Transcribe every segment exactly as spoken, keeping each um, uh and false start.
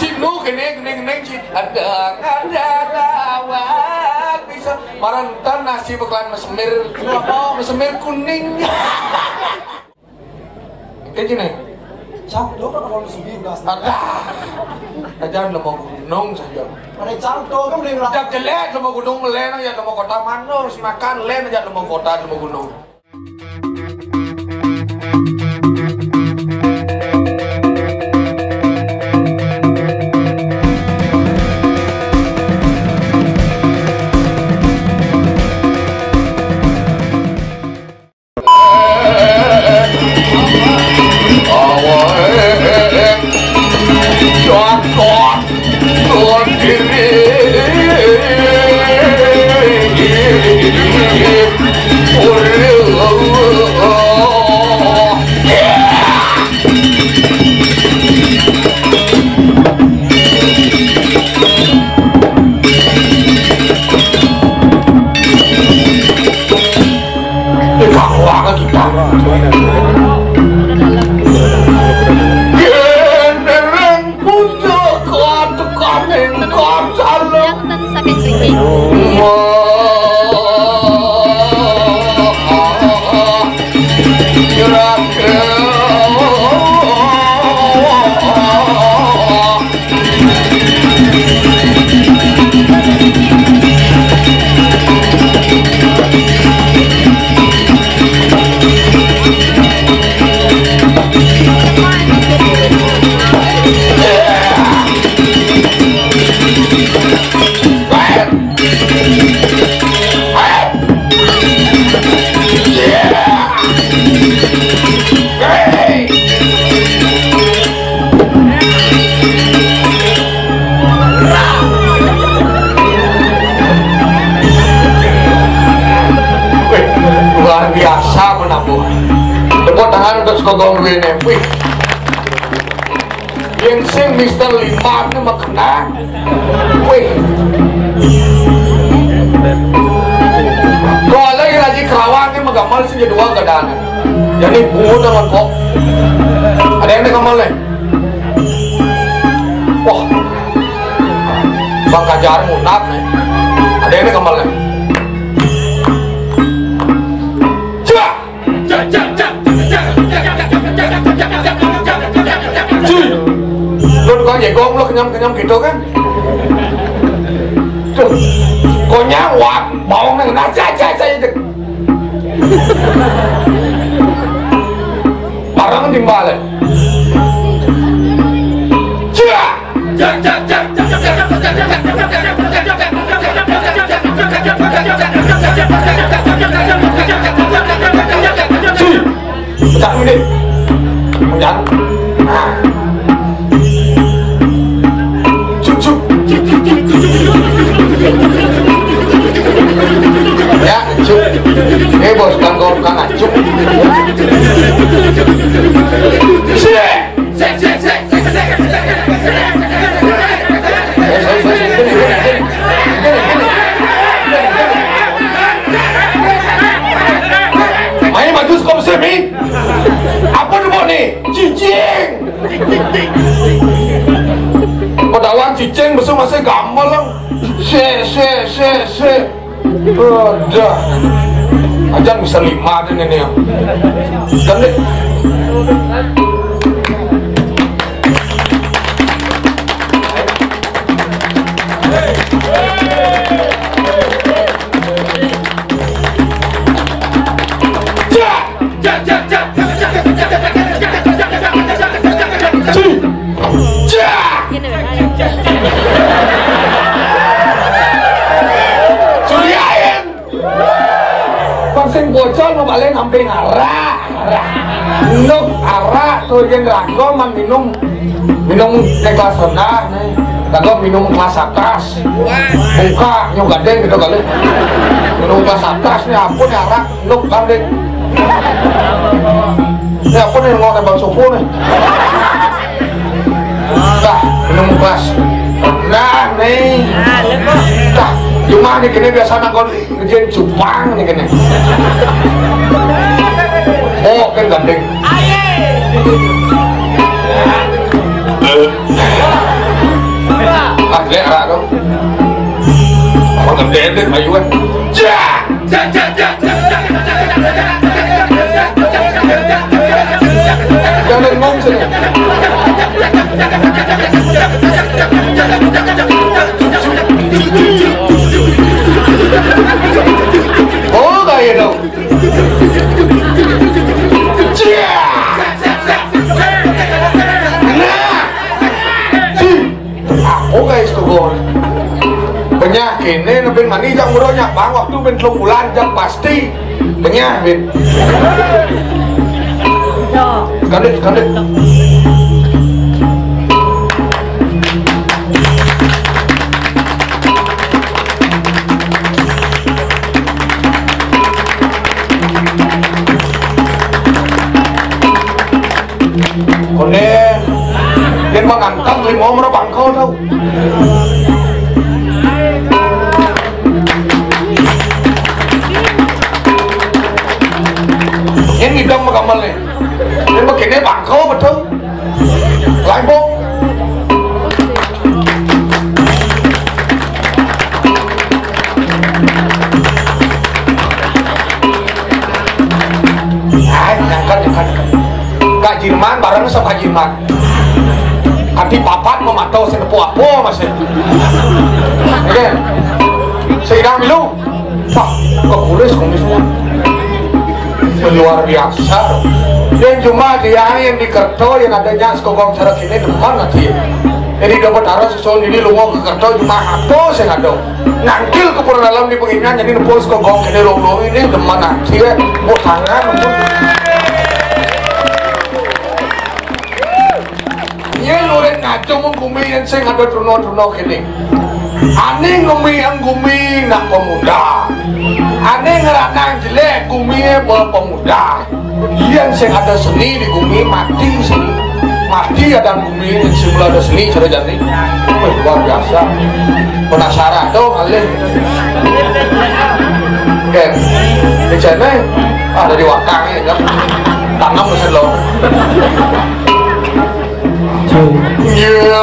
Cik Nu kene, kene, kene, cik. Ada, ada lawak bisa. Marantan nasi bakalan mesemir. Kenapa? Mesemir kuning. Kayak gini. Cak, lo kan kalau mesemir, gas. Ada. Aja lo mau gunung saja. Ada cak, tuh kan boleh ngelah. Jak jelek lo mau gunung, len aja lo mau kota mana, si makan, len aja lo mau kota, lo mau gunung. Genderang puncak katukaning kacana. Sakit kucing. Wah, nyerahke. Wih, luar biasa menabuh. Tepuk tangan untuk Sekogong Wine. Wih. Yang sing Mister Lima ini mah kena. Wih. Kalau lagi Raji Kerawang ini mah gamal sih dua keadaan. Jadi bungut sama kok. Ada yang gamal nih. Wah. Bang Kajar ngunat nih. Ada yang gamal nih. Coba. Cuy, lu tukang jegong lu kenyam-kenyam gitu kan? Tuh, konyang wak, bawang nang nah, cak, cak, cak, itu. Barang timbal. Cak. Cak, ini. Nah. Cuk, cuk. Ya, cuk. Eh, bos, kan kau bukan acuk. Sini. Main maju sekolah semi. Apa tu buat ni? Cicing. Pedawan cicing besar masa gamal lah. Se, se, se, se. Udah. Ajan bisa lima deh ini ya. Dan deh. Curiain. Pas sing bocor mau balik hampir ngarah. Nuk arak tuh yang rangko man minum, minum ke kelas rendah nih. Kagak minum kelas atas. Buka nyok gadeng gitu kali. Minum kelas atas nih ampun ya arak nuk kambing. Ini ampun yang mau tembak suku nih. Dah, minum kelas. Nah, nih. Dah, cuma nih kini biasa nangkon. Ngerjain cupang nih kene. Oh, kan gandeng. Dendek ayu kan. Jah! Jangan ngomong sini. Oh, kayak dong. Jah! Nah! Sih! Aku guys, tuh, Bos. Penyakit ini, ben mani jam udah nyak, Bang. Waktu ben telung bulan, jam pasti. Penyakit. Sekali, sekali. Kone, yen mangantang limo mrepangkol tau. Yen ngidang makamel ne. Yen begini pangkol betul. Lain, Bung. Hai, nyangkat, nyangkat. Kak Jirman bareng sama Kak Jirman. Nanti papat memato senepu apa masih. Oke. Seidah milu. Wah, kekuris kumisnya. Luar biasa. Dan cuma dia yang dikerto yang adanya sekogong cara sini depan nanti. Jadi dapat arah susun ini lu mau ke kerto cuma satu saya ada. Nangkil ke pura dalam di pengingan jadi nepus kok gong kene lolo ini demen aja, ya. Mau tangan pun. Iya, lurik ngacung gumi yang sing ada duno-duno kene. Ane ngemi yang gumi nak pemuda. Ane ngeranang jelek gumi bawa pemuda. Yen sing ada seni di gumi mati seni. Mati ada gumi, sing ada seni cara jani. Wih, luar biasa. Penasaran dong alih. Ken, di sana ada di wakang ya, kan? Tanam mesin lo. Iya.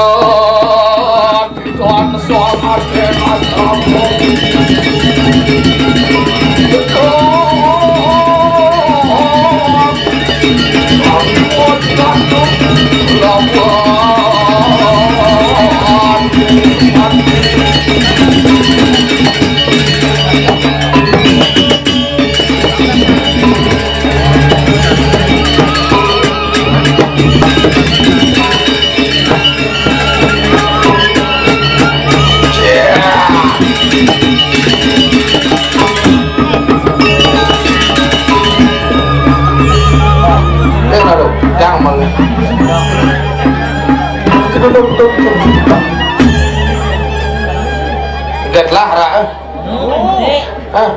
Yang lalu, jangan malu. Itu tuh, tuh, tuh. Ingatlah, Ra, eh. Ah.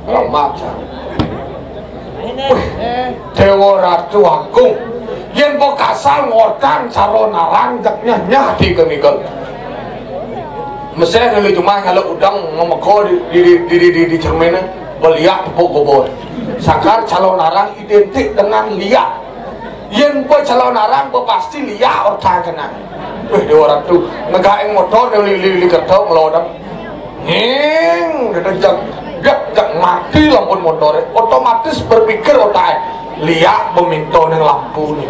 Lemah, Cak. Wih, Dewa Ratu Agung. Yen po kasal ngortan cara narang jek nyah-nyah di kemikel. Meseh lho cuma kalau udang ngemego di di di di di, di cermene beliak tepuk gobor. Sakar calon narang identik dengan liak. Yen po calon narang po pasti liak ortan kena. Wih, Dewa Ratu, negaeng motor li li li kerto ngelodang. Hing, dia jak, jak, jak mati lampu motornya. Otomatis berpikir otaknya, liak meminta ning lampu nih.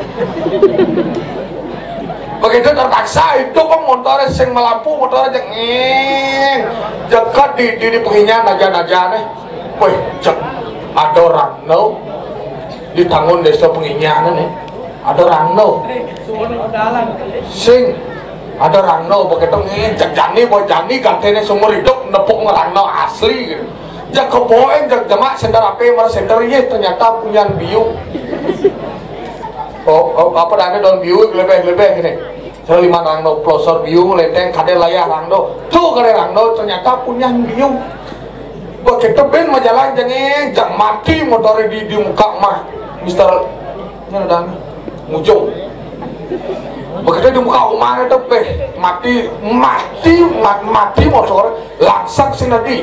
Begitu terpaksa itu kok motornya sing melampu, motornya cek nging. Ceket di di, di penginyan aja-aja nih. Wih, cek ada orang no di tangun desa penginyan nih. Ada rangno. Sing ada rangno begitu ngejek jani, bahwa jani gantene seumur hidup nepuk ngerangno asli gitu. Jak keboen, jak jemak sender ape, mar sender, iya, ternyata punyan biu. Oh, oh, apa dane daun biu lebih-lebih gini. Saya lima rangno pelosor biu lenteng kade layah rangno. Tuh kade rangno ternyata punyan biu. Begitu ben majalan jengeng, jak mati motornya di, di muka mah. Mister, ini ada ngujung. Begitu di muka rumahnya tuh, beh, mati, mati, ma- mati motor, langsung sing tadi.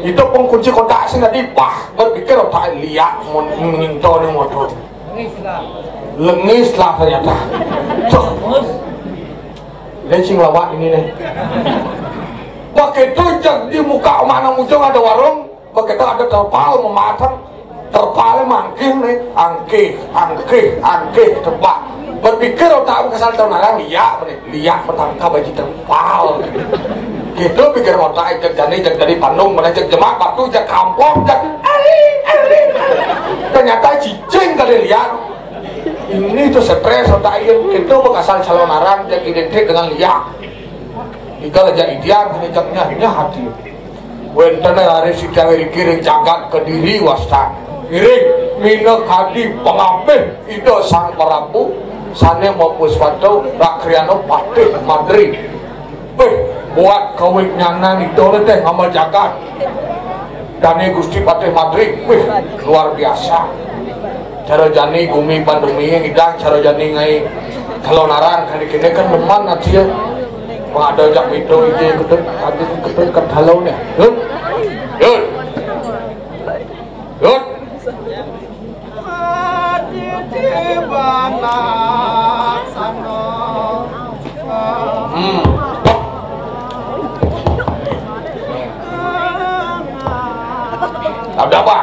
Itu pun kunci kontak sing tadi, bah, berpikir otak liak mau menginto nih motor. Lengis lah ternyata. Tuh. Dan sing lawak ini nih. Wah, Kéto, jeg di muka omah nang ujung ada warung, begitu ada terpal mematang, terpalnya mangkih nih, angkih, angkih, angkih, tebak. Berpikir otak kesal tahu narang, liak, nih, liak petangkap aja terpal. Gitu pikir otak, jeg jani, jeg dari Bandung, mana jeg jemak batu, jeg kampung, jeg, ari, ari. Ternyata cicing kali liak. Ini tuh stres otak ieu, itu bekasal calon arang, jeg identik dengan liak. Igal aja idian, ini jagnya, ini hati. Wénten ari sida wiriki ring jagat Kediri wasta. Ngiring minakadi pangabih Ida Sang Prabu sané mapuspada Rakriyana Patih Madri. Wéh, buat kawignanan Ida téh ngamel jagat. Dané Gusti Patih Madri, wéh, luar biasa. Cara jani gumi pandemi ngidang, cara jani ngai kalonaran kali kéné kan leman ati ya. Pang ada jak mito ide ketut, ati ketut kat halau nih. Yud. Yud. Yud. Hmm. Ada apa?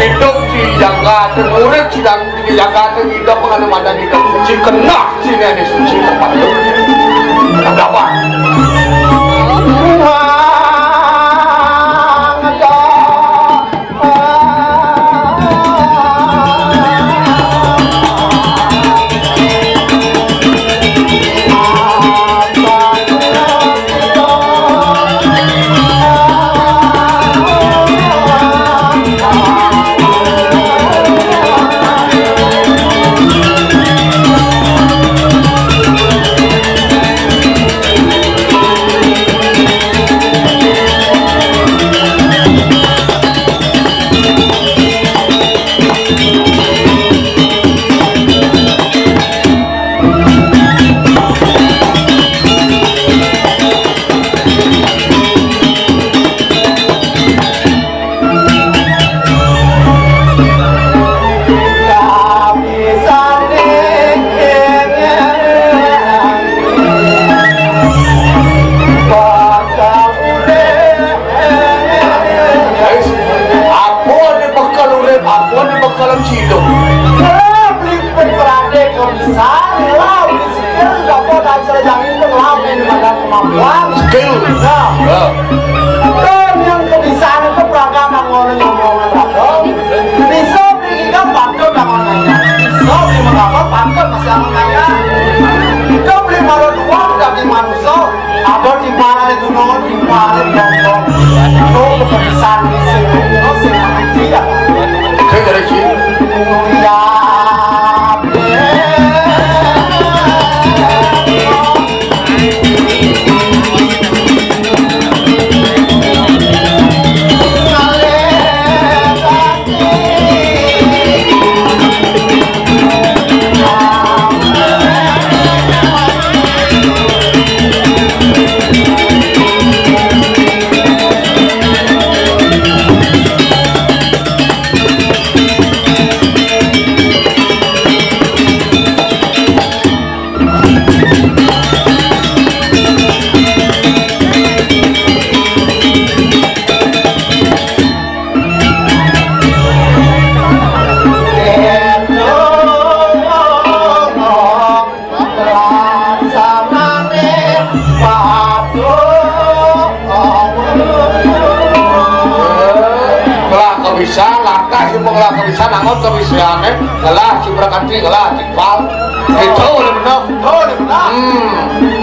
Hidup si jangga, urip si jangga. Di Jakarta kita penganut madan kita suci, kena sini ada suci tempat itu. Ada apa? Apa ni bekal urip, apa ni bekal hidup? Beli pencerahan kebisan, lau di sikil, dapat ajar jangin, lau di mana kemampuan. Skill. Nah. Ya. Dan yang kebisan itu perangkat nang ngono nyomongan raga. Bisa beli ikan patut nang nanya. Bisa beli mengapa patut masih nang nanya. Kita beli malu dua dari manusia. Ada di mana itu nol, di mana itu nol. Itu keputusan di sini, itu sih dia. Saya dari sini. Ya. Ngelah kebisan, langkah si ngelah kebisan, angot kebisané, ngelah si berkati, ngelah si pal. Itu udah bener. Itu udah bener. Hmm.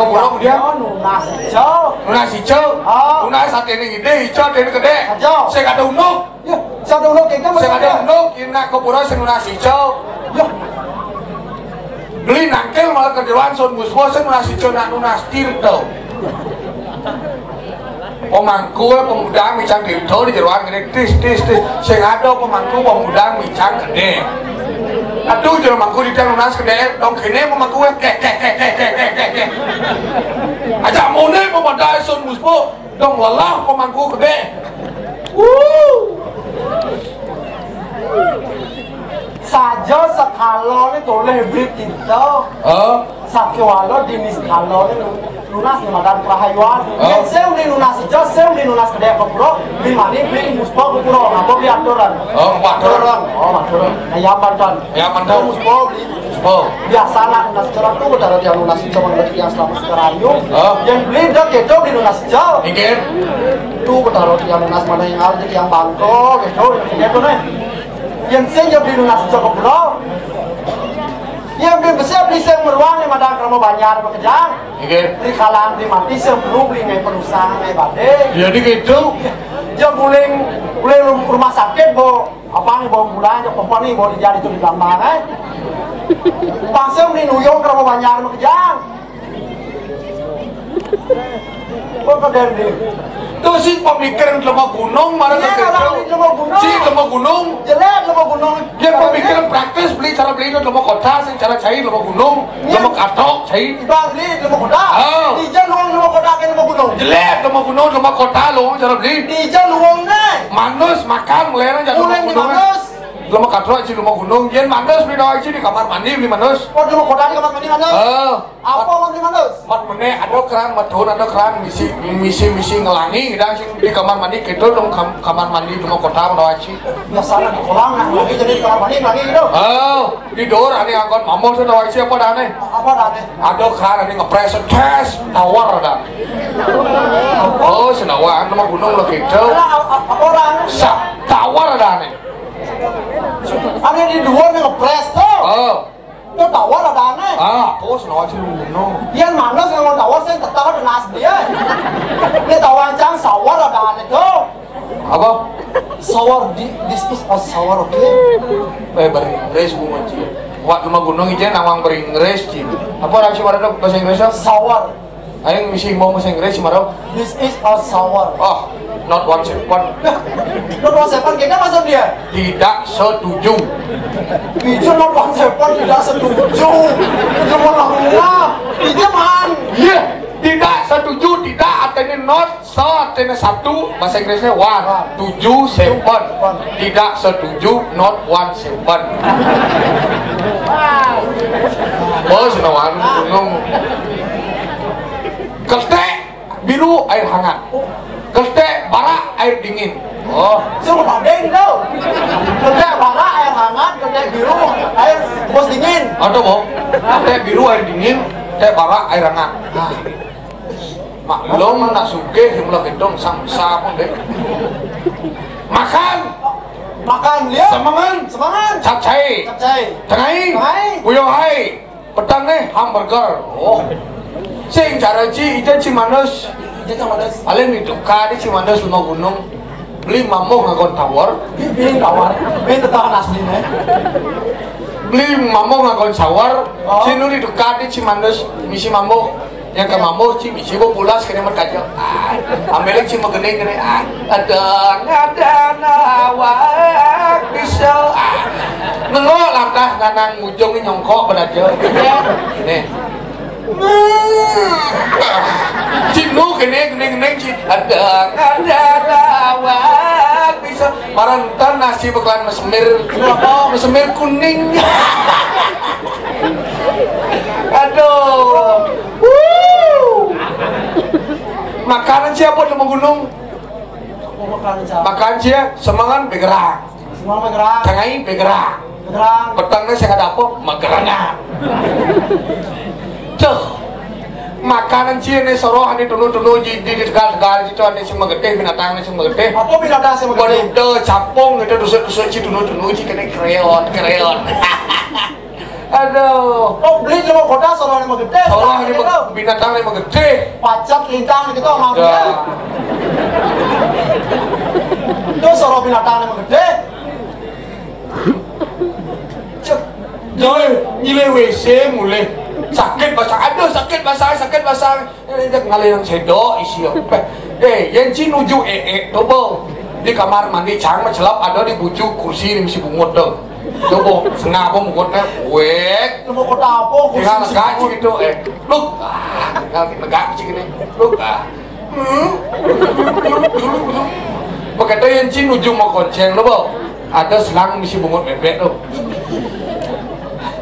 Kapura dia? Oh, nunas ijo. Nunas ijo. Oh. Nunas aténé gedé, ijo aténé gedé. Ijo. Sing ada unduk. Ya, sing ada unduk kéné. Sing ada unduk, yen nak kapura sing nunas ijo. Ya. Beli nangkil malah kejeroan sun muswa sing nunas ijo nak nunas tirta. Pemangku pemuda micang tirta di jeroan gedé tis tis tis. Sing ada pemangku pemuda micang gedé. Aduh, jero mangku di nunas gedé, dong kéné pemangku, eh, eh, eh. Aja muni pemuda sun muswa, dong lelah pemangku gedé. Wuh. Saja sekala né tolih beli tirta. Oh. Sakéwala dini sekala né nunas né madan prahayuan. Oh. Yén sing beli nunas ijo, sing beli nunas gedé kapura, beli mani, beli muspa kapura. Ngapa beli aturan? Oh, aturan. Aturan. Oh, aturan. Nah, ya, mantan. Ya, mantan. Muspa beli. Oh. Biasa nak nunas ijo tu Betara tiang nunas ijo mangga tiang selamat sekarayu. Oh. Yén beli dah kéto beli nunas ijo. Inggih. Tu Betara tiang nunas mana yang ada tiang bangko, kéto, kéto né. Yén sing ya beli nunas ijo kapura. Ya beli besi beli sing meruang né madan krama banjar makejang. Inggih. Beli kalang beli mati sing perlu beli ngai perusahaan ngai badé. Jadi gitu. Ya guling guling rum-, rumah sakit bo apa nih bo bulan ya komponi bo dijadi tu di gambar eh. Bangsa beli nuyung krama banjar makejang. Kok kadén deh. Tuh si pemikiran lemah gunung, marang. Iya, ke orang di lemah gunung. Si lemah gunung. Jelek lemah gunung. Dia pemikiran praktis, beli cara beli itu lemah kota, sing cara cai lemah gunung, iya. Lemah katok, cai. Bang, beli lemah kota. Oh. Di jalan lemah kota ke lemah gunung. Jelek lemah gunung, lemah kota lo cara beli. Di jalan nih. Manus makan, mulai jadi lemah gunung. Manus. Lemah katok, si lemah gunung. Yen manus beli doang si di kamar mandi beli manus. Oh, lemah kota di kamar mandi manus. Oh. Apa mau beli manus? Mat mené ada keran, mat tahun ada keran, misi misi misi ngelangi, dan sing di kamar mandi gitu dong kam-, kamar mandi cuma kota mau aci. Biasanya di kolam nah lagi jadi kamar mandi lagi gitu. Oh, di dor ane angkot mamor tuh tahu aci apa dane? Apa dane? Ada keran ane ngepres, tes, tawar ada. Oh, senawan sama gunung lo gitu. Apa orang? Sa, tawar ada ane. Ane di dua nih ngepres tuh. Oh. Itu tawar ada aneh. Ah, aku selalu sih gunung. Yang mana sih ngomong tawar saya tetap ada nas dia. Ini tawar cang sawar ada aneh tuh. Apa? Sawar di, this is a sawar, oke? Eh, beringgris bu macam. Wak nama gunung ijen nawang beringgris cing. Apa orang sih ada bahasa Inggrisnya? Sawar. Aing misi mau bahasa Inggris sih marau. This is a sawar. Oh, not one seven. Not one seven kita masuk dia. Tidak setuju. Itu not one seven tidak setuju. Itu malah. Itu man. Iya, tidak setuju, tidak artinya not, so artinya satu, bahasa Inggrisnya one, tujuh seven. Tidak setuju, not one seven. Oh, senawan gunung. Ketek biru air hangat. Ketek barak air dingin. Oh. Suruh banding tuh. Ketek barak air hangat, ketek biru air bos dingin. Ada boh. Ketek biru air dingin, ketek barak air hangat. Nah. Maklum nak sugih mulai gedong samsa pun deh. Makan. Makan dia. Semangan. Semangan. Capcai. Capcai. Tengai. Tengai. Buyohai. Petang nih hamburger. Oh. Sing cara ci, ija ci manus. Ija ci manus. Paling di duka di ci manus lima gunung. Beli mambo ngagon tawar. Beli tawar. Beli tetap asli nih. Beli mambo ngagon sawar. Oh. Sinu di duka di ci manus misi mambo. Yang ke mambo ci misi bo pulas kena merkaja. Ah, ambil ci magening kena. Ah, ada ada nawak bisa. Ah. Nengok langkah nganang ujung nyongkok pada aja. Nih. Cinu kene kene kene ci ada ada lawak bisa marantan nasi bekalan mesemir. Kenapa mesemir kuning? Aduh. Wuh. Makanan siapa di gunung? Makan cia. Makan cia, semangan bergerak. Semua bergerak. Tangai bergerak. Bergerak. Petangnya saya ada apa? Magerangan. Tuh. Makanan cie nih soroh nih dulu dulu di di di tegal tegal situ ada sing magetih binatang nih sing magetih. Apa binatang sing magetih? Waduh, capung gitu dusuk dusuk ci dulu dulu ci kena kreot kreot. Aduh. Oh, beli lemo kota, soroh lemo gedé. Soroh lemo, binatang lemo gedé. Pacet lintang gitu, maaf ya. Itu soroh binatang lemo gedé. Cek, nyilih, nyilih W C mulih. Sakit basang. Aduh, sakit basang, sakit basang. Eh, jak ngalih nang sédok isi apa? Eh, yén ci nuju éék to, Bo. Di kamar mandi cang mah celep ada di bucu kursi di misi bungut to. Coba sengah apa mungutnya? Wék. Lemo kota apa? Tinggal kursi lega ci gitu, eh. Luk. Ah, tinggal lega ci gini. Luk, ah. Hmm. Begitu yén ci nuju mau koncéng to, Bo. Ada selang misi bungut bébék to.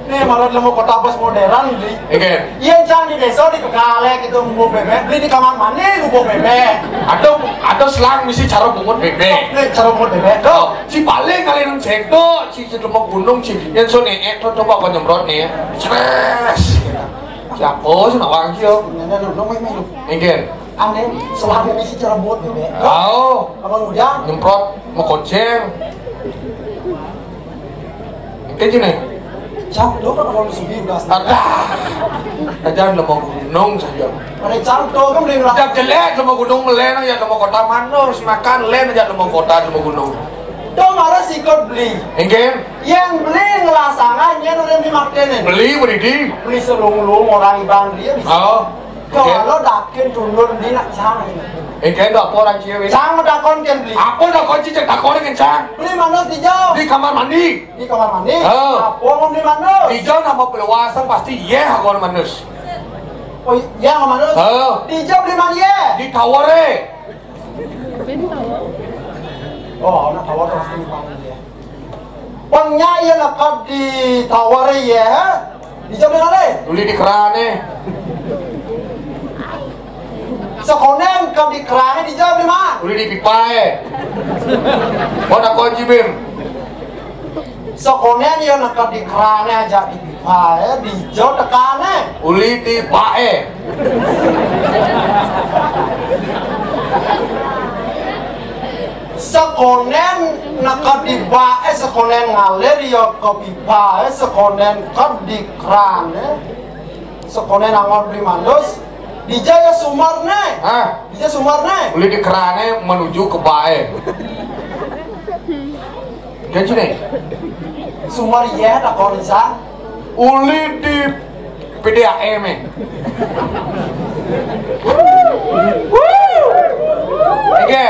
Nih, malah lemo kota pas modern, beli. Oke. Iya, cang di désa di Pekalé gitu, bungut bébék, beli di kamar mandi, bungut bébék. Ada, ada selang misi cara bungut bébék. Nih, cara bungut bébék, to. Oh, ci paling kali nang sédok, ci, ci lemo gunung, ci. Yén sun éék to, coba apa nyemprot nih ya. Stres. Siapa sih nawang sih, yo? Nih, nih, nih, nih, nih, nih. Oke. Ané, selang misi cara bungut bébék. Oh. Apa udah? Nyemprot, mau koncéng. Engké ci né. Cang, lo kan kalau subi udah. Ada. Aja lemo gunung saja. Ada cang to kan beli lah. Jak jelek lemo gunung, lén aja lemo kota manus, makan lén aja lemo kota, lemo gunung. To marah sikut beli. Engké? Yang beli ngelasangan, yang udah dimaktenin. Beli, beli di. Beli selung-lung orang Iban dia bisa. Oh. Kalau dakin tulun di nak cang. Engké, ada apa orang cié, wé? Cang takon kén beli. Apa takon ci, cang takon kén cang? Beli manus di jauh. Di kamar mandi. Di kamar mandi. Oh. Apa ngomong di manus? Di jauh nama peluasan pasti yéh aku manus. Oh, iya, manus. Oh. Di jauh beli mandi yéh. Di tower, eh. Oh, nak tower terus di mandi yéh. Pang nya iya nekap di tower yéh. Di jauh beli mandi. Uli di kerané. Sekonén nekap di kerané di jauh beli mandi. Uli di pipaé. Mau takon ci, Bim. Sekonén ya nekap di kerané aja di pipaé, di jauh tekané. Uli di paé. Sekonén nekap di baé, sekonén ngalir ya ke pipaé, sekonén nekap di kerané. Sekonén angor beli manus. Dija ya sumarné. Hah? Dija sumarné. Uli di kerané menuju ke baé. Ganti nih. Sumar iya tak kau bisa. Uli di P D A M, eh. Oke.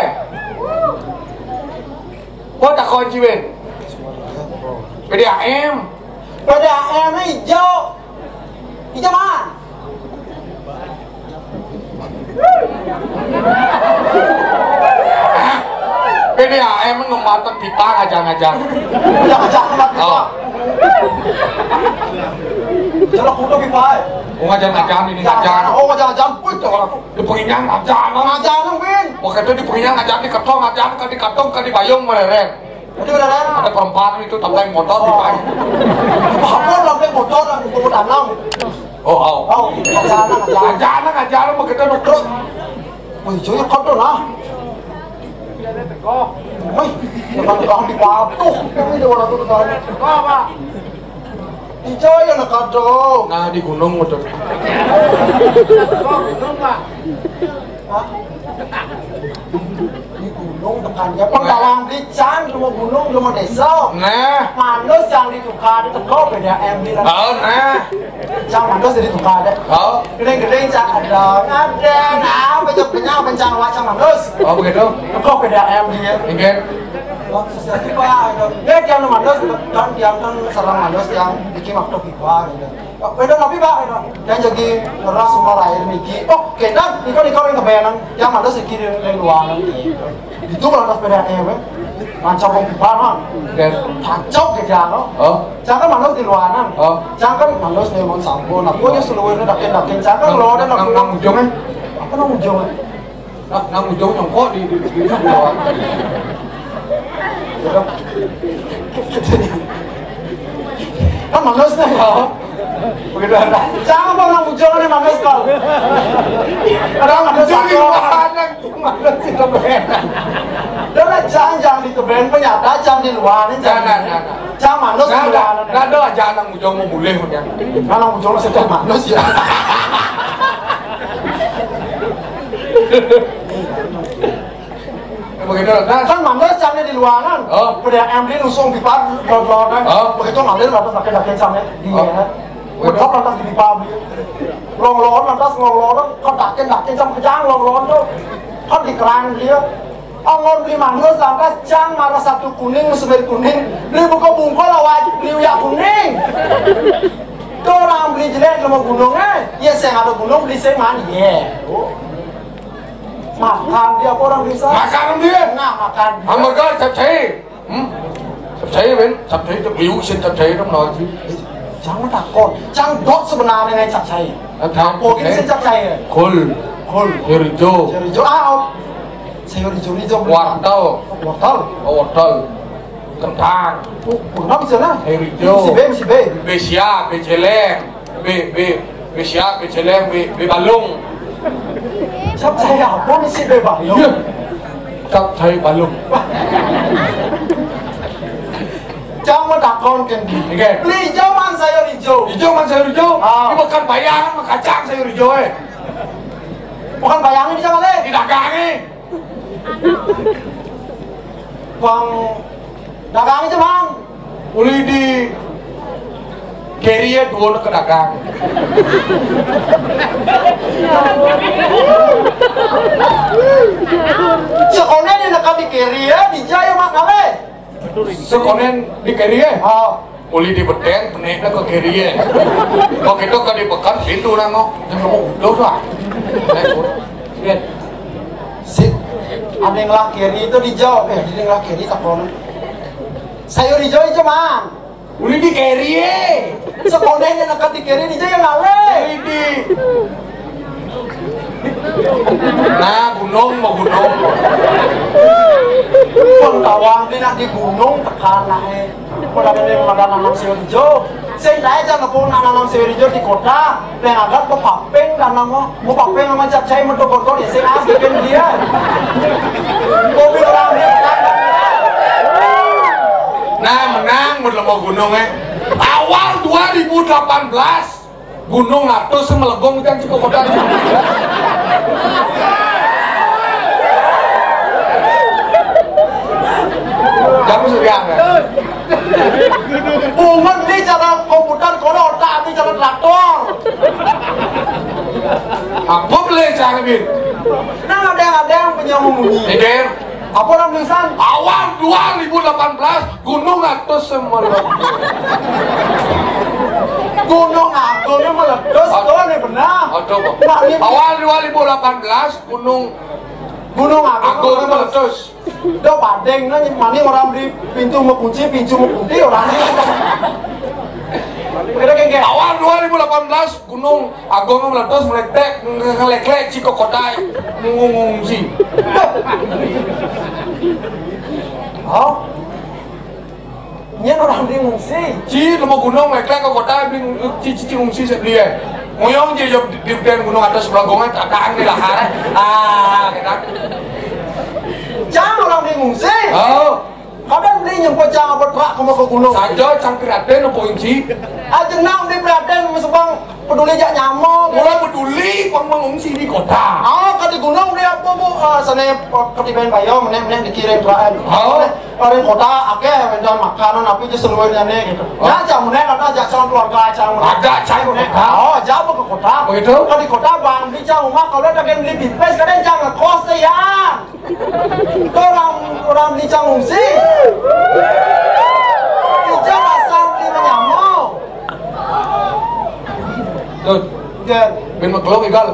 Kau tak kunci, Ben. P D A M. P D A M hijau. Hijau mana? P D A M ngematak pipa ngajang-ngajang. Ngajang-ngajang pipa. Oh. Jalan kuda pipa. Oh, ngajang-ngajang ini ngajang. Oh, ngajang-ngajang pun tuh orang. Di penginyang ngajang. Ngajang, Ben. Waktu itu di penginyang ngajang di ketong ngajang ke di ketong ke di bayung melereng. Ada perempuan itu tabrak motor di pagi. Apa tabrak motor, aku mau tanam. Oh, oh. Oh, ajaran, ajaran. Ajaran, ajaran begitu, Dok. Terus, oh, iya, iya, kau tuh lah. Woi, jangan kau di patuh. Ini dia orang tuh, tuh. Ijo ya nak kado. Nah, di gunung betul. Hah? Di gunung tekan ya. Penggalang di cang, rumah gunung, rumah desa. Nah. Manus yang ditukar, itu kau beda M bilang. Oh, nah. Cang manus jadi tukar deh. Oh. Gedeng-gedeng cang ada, ada. Nah, banyak-banyak pencang wacang manus. Oh, begitu? Kau beda M dia. Mungkin. Waktu saya tiba, dia yang manus, kan dia kan serang manus yang bikin waktu tiba gitu. Pak, wedok napi, Pak? Wedok. Dan jadi ngeras semua air niki. Oh, kénten, niko, niko yang kebayanan. Yang mana sih kiri yang luaran? Itu kalau atas beda ewe. Mancok wong pipa, man. Oke. Pancok ke jano. Oh. Jangan mana di luaran. Oh. Jangan mana di mon sampun. Aku aja seluruhnya dakin-dakin. Jangan kalau ada nang, nang ujungnya. Apa nang ujungnya? Nah, nang ujung nyongkok di, di, di, di bawah. Kan manus nih, kok. Begitu ada. Jangan apa nang ujung nih manus, kok. Ada nang ujung di luar, nang manus di tebén. Udah lah, jangan, jangan di tebén, penyata, jangan di luar, nih, jangan. Jangan, jangan. Jangan Manus. Nggak ada, nggak ada aja anak bujang mau boleh punya. Anak bujang mau sedang manus ya. Begitu, nah. Kan manus cangnya di luaran. Oh. Pada yang beli nusung pipa, lor-lor, kan. Oh. Begitu ngambil, lantas pakai dakin cangnya. Iya. Oh. Betul, lantas di pipa beli. Lor-lor, lantas lor-lor, kan dakin, dakin cang kejang, lor-lor tuh. Kan di keran dia. Anggon beli manus, lantas cang marah satu kuning, semir kuning. Beli buka bungkol, awak beli uyak kuning. Tuh orang beli jelek, mau gunung, eh. Ya, saya ada gunung, beli saya mani, ya. Tuh. Makan dia apa orang desa? Makan dia. Nah, makan. Hamburger, capcay. Hmm? Capcay, Ben. Capcay itu beli usin capcay itu menawar sih. Jangan takut. Cang dot sebenarnya ngai capcay. Capcay. Apa gitu sih capcay? Kol. Kol. Sayur hijau. Sayur hijau. Ah, oh. Sayur hijau, hijau. Wortel. Wortel. Oh, wortel. Kentang. Oh, kenapa bisa nah? Sayur hijau. Si B, si B. Besia, beceleng. Be, be, besia, beceleng, be, be balung. Capcay apa mesti be balung? Iya. Capcay balung. Jangan takon kan. Oke. Beli hijau man sayur hijau. Hijau man sayur hijau. Ah. Ini bukan bayangan, man kacang sayur hijau, eh. Bukan bayangan di sana, eh. Di dagang, eh. Bang, dagang aja, Mang. Uli di keri ya dua ke dagang. Sekolah ini nak di keri ya, di jaya mak kali. Sekolah di keri ya? Oh. Uli di beten, peneknya ke keri ya. Kok itu ke di pekan, pintu nangok. Yang mau udah lah. Lihat. Si, ada yang laki kiri itu dijawab, eh, ada yang laki kiri tak kono. Sayur hijau itu, Man. Uli di kiri, eh. Sekolahnya nak di kiri, dijawab yang lale. Uli di. Nah, gunung, mau gunung. Pengtawang ini nak di gunung, tekan lah, eh. Kok ada yang ada nanam sayur hijau? Saya tanya aja, aku nak nanam sayur hijau di kota. Peng agat mau papeng dan nama, mau papeng nama capcay, mau dokor-dokor, ya, saya asli kan dia. Mobil orang dia. Nah, menang, mau gunung, eh. Awal dua ribu delapan belas, gunung atus melebung dan cukup kota. Kamu sudah, ya? Bungut ni cara komputer, kalau otak ni cara traktor. Apa boleh cara ni? Nah, ada yang, ada yang punya munyi. Ini, apa orang tulisan? Awal dua ribu delapan belas, gunung atus semua. Gunung Agung yang meletus, oh, tuh, ini benar. Aduh, Pak. Nah, ini awal dua ribu delapan belas, gunung, gunung Agung, Agung yang meletus. Udah padeng, nah, mana orang di pintu mau kunci, pintu mau kunci, orang ini. Kira-kira kayak awal dua ribu delapan belas, Gunung Agung meletus, meletek, ngeleklek, si kokotai, ngungsi. Oh, ini orang di ngungsi. Si, nemu gunung, meleklek, kokotai, beli, si, si, si ngungsi, si dia. Ngoyong, si, jawab di, di, di gunung atas, belagongan, tak, tak, ini lah, ah, kita. Jangan orang di ngungsi. Oh. Kadang beli nyempo cang apa terak kamu ke gunung. Saja cang prihatin apa inci? Aja nang beli prihatin, mesebang peduli jak nyamuk. Mula peduli pang mengungsi di kota. Ah, ke di gunung beli apa, Bu? Ah, sana, eh, ketiban bayam, nek, nek dikirim terak. Oh. Orang kota, akeh, dan makanan, apa aja seluruhnya nih, gitu. Oh. Ya, cang nek, ada jak calon keluarga, cang nek. Ada, cang nek. Oh, jauh ke kota. Begitu? Ke di kota, bang, beli cang rumah, kalau ada yang beli pipis, kadang cang ngekos deh, ya. Orang, orang di Cangungsi. Ijang asal di Menyamo. Tuh. Jen. Bin megelok igal.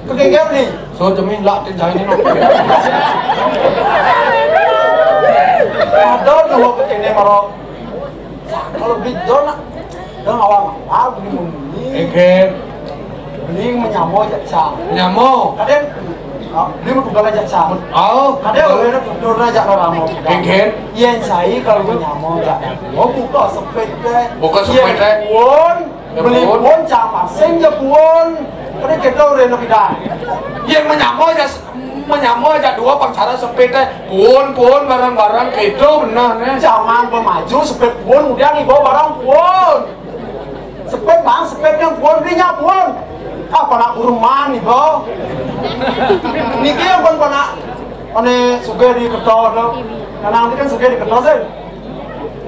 Kegengger nih. So, jemin lah, tin jahit ini, no. Ada dua kekene maro. Kalau beli don, don awal-awal beli membeli. Egen. Beli menyamo jak cang. Nyamo. Kadang, ah, beli mau tunggal jak cang. Oh. Kadang kalau ada tutur jak orang mau. Egen. Iya, saya kalau menyamo jak. Oh, buka sepet deh. Buka sepet deh. Iya, pun. Ya, beli pun. Pun cang pasing je pun. Kadang kita udah nak pindah. Iya, menyamo jak. Menyama aja dua pang cara sepit téh. Pun, pun, barang-barang kéto bener né. Zaman pemaju sepit pun, udah ibawa barang pun. Sepit, Bang, sepitnya pun, belinya pun. Apa nak kuruman ibawa? Niki yang pun pernah, ane sugih di Kerto to. Nanang niki kan sugih di Kerto sih.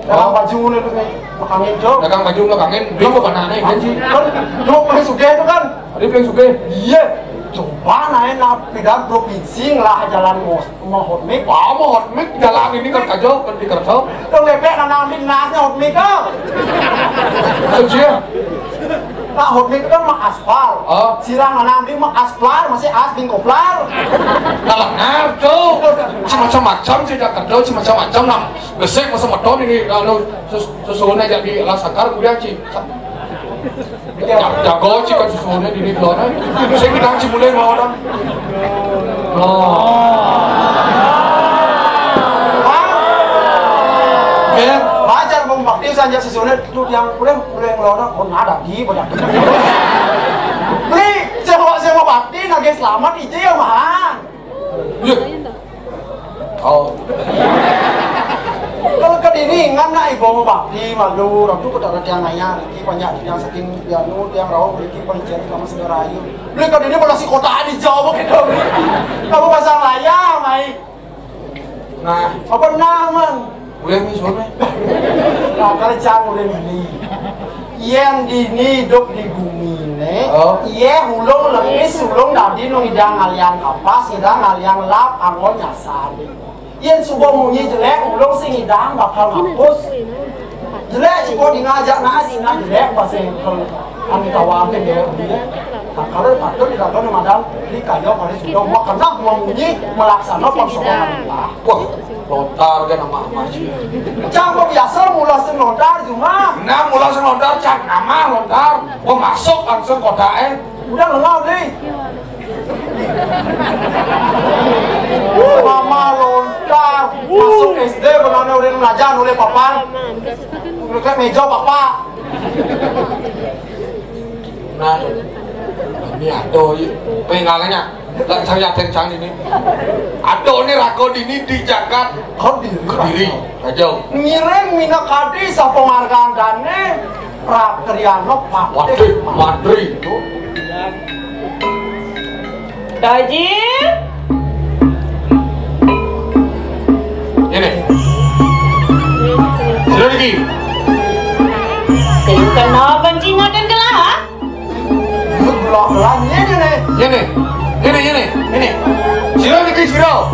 Dagang baju ngono itu nih, makangin, Cok. Dagang baju makangin, beli ke mana nih, kan sih? Kan, lu paling sugih itu kan? Tadi paling sugih. Iya. Coba naik nak pindah provinsi, ngelah jalan mos-, mau hot mix. Ah, mau hot mix, jalan ini kan kacau, kan di Kerto. Lu ngepek nanang di nasnya hot mix, Kak. Sejak. Nah, hot mix itu kan mah aspal. Oh. Silang nanang di mah aspal, masih as bing koplar. Kalah ngarto. Macam-macam sih, Jakarta, macam-macam lah. Besik masa meton ini, anu, ses-, sesuhunnya jadi lah sakar, kemudian ci. Ja-, jago ci kan sesuhunnya di, di belakang. Saya bilang ci mulai mau orang. Oh. Hah? Ger. Baca mau bakti saja sesuhunnya itu yang boleh, boleh ngelarang. Oh, nada di, banyak. Beli, saya mau, saya mau bakti, nagih selamat, ije ya, Mang. Iya. Oh. Kalau ke dini, ngan nak ibu mau bakti, malu, ratu ke darat yang nanya, niki banyak yang saking pianu, yang rawang, niki panician sama segala ayu. Beli ke dini pada si kota di Jawa gitu. Kamu pasang layar, mai. Nah. Apa nah, man? Boleh nih, suami. Nah, kalau cang boleh nih. Yang dini hidup di bumi né, oh, iya, ulung lengis, ulung dadi nu ngidang ngalian kapas, ngidang ngalian lap, anggo nyasar. Yén suba munyi jelék, ulung sing ngidang bakal ngapus. Jelék, cukup di ngajak naas, sing jelék, pas sing angin tawang ké jelék dia. Nah, kalau patut dilakukan madam, di kayu, kalau sudah makan, memunyi, melaksana, pangsokan. Wah, lontar kan nama Mas. Cang kok biasa mula sing lontar, cuma. Nah, mula sing lontar, cang nama lontar. Gua masuk langsung kotaknya. Udah lengah, Bli. Mama lontar, masuk S D, benane udah ngelajar, oleh papan. Udah kayak meja, Papa. Nah, ini ada, iya. Pengalanya. Lah, saya yakin cang ini. Ada ini raga dini di Jagat. Kediri. Kediri. Aja. Ngiring minakadi sapamargandane Ratriana Patih. Waduh, Madri itu. Daji. Ini. Sudah lagi. Sing kena benci ngoten gelah, ha? Ini, ini, ini, ini. Sira niki sira.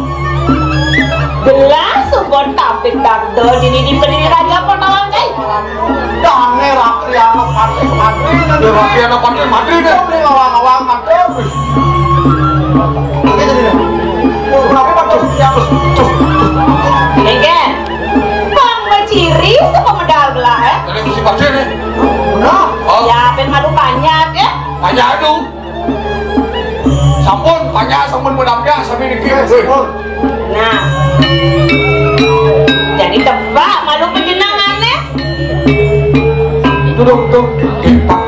Belas sumpon tapik takdo dini di pendiri raja penolong kai. Dane Ratriana Patih Madri. Ya, Ratriana Patih Madri deh. Ini ngawang-ngawang Madri. Oke, jadi deh. Oh, kenapa Patih? Ya, terus, terus, terus. Nggih. Bang Beciri sapa medal gelah, eh? Dari Gusti Patih nih. Benar. Oh. Ya, ben malu banyak, eh? Banyak itu. Sampun, banyak sampun menampiak sami niki. Wih. Nah. Jadi tebak malu panjenengane. Duduk, duduk. Eh, Pak.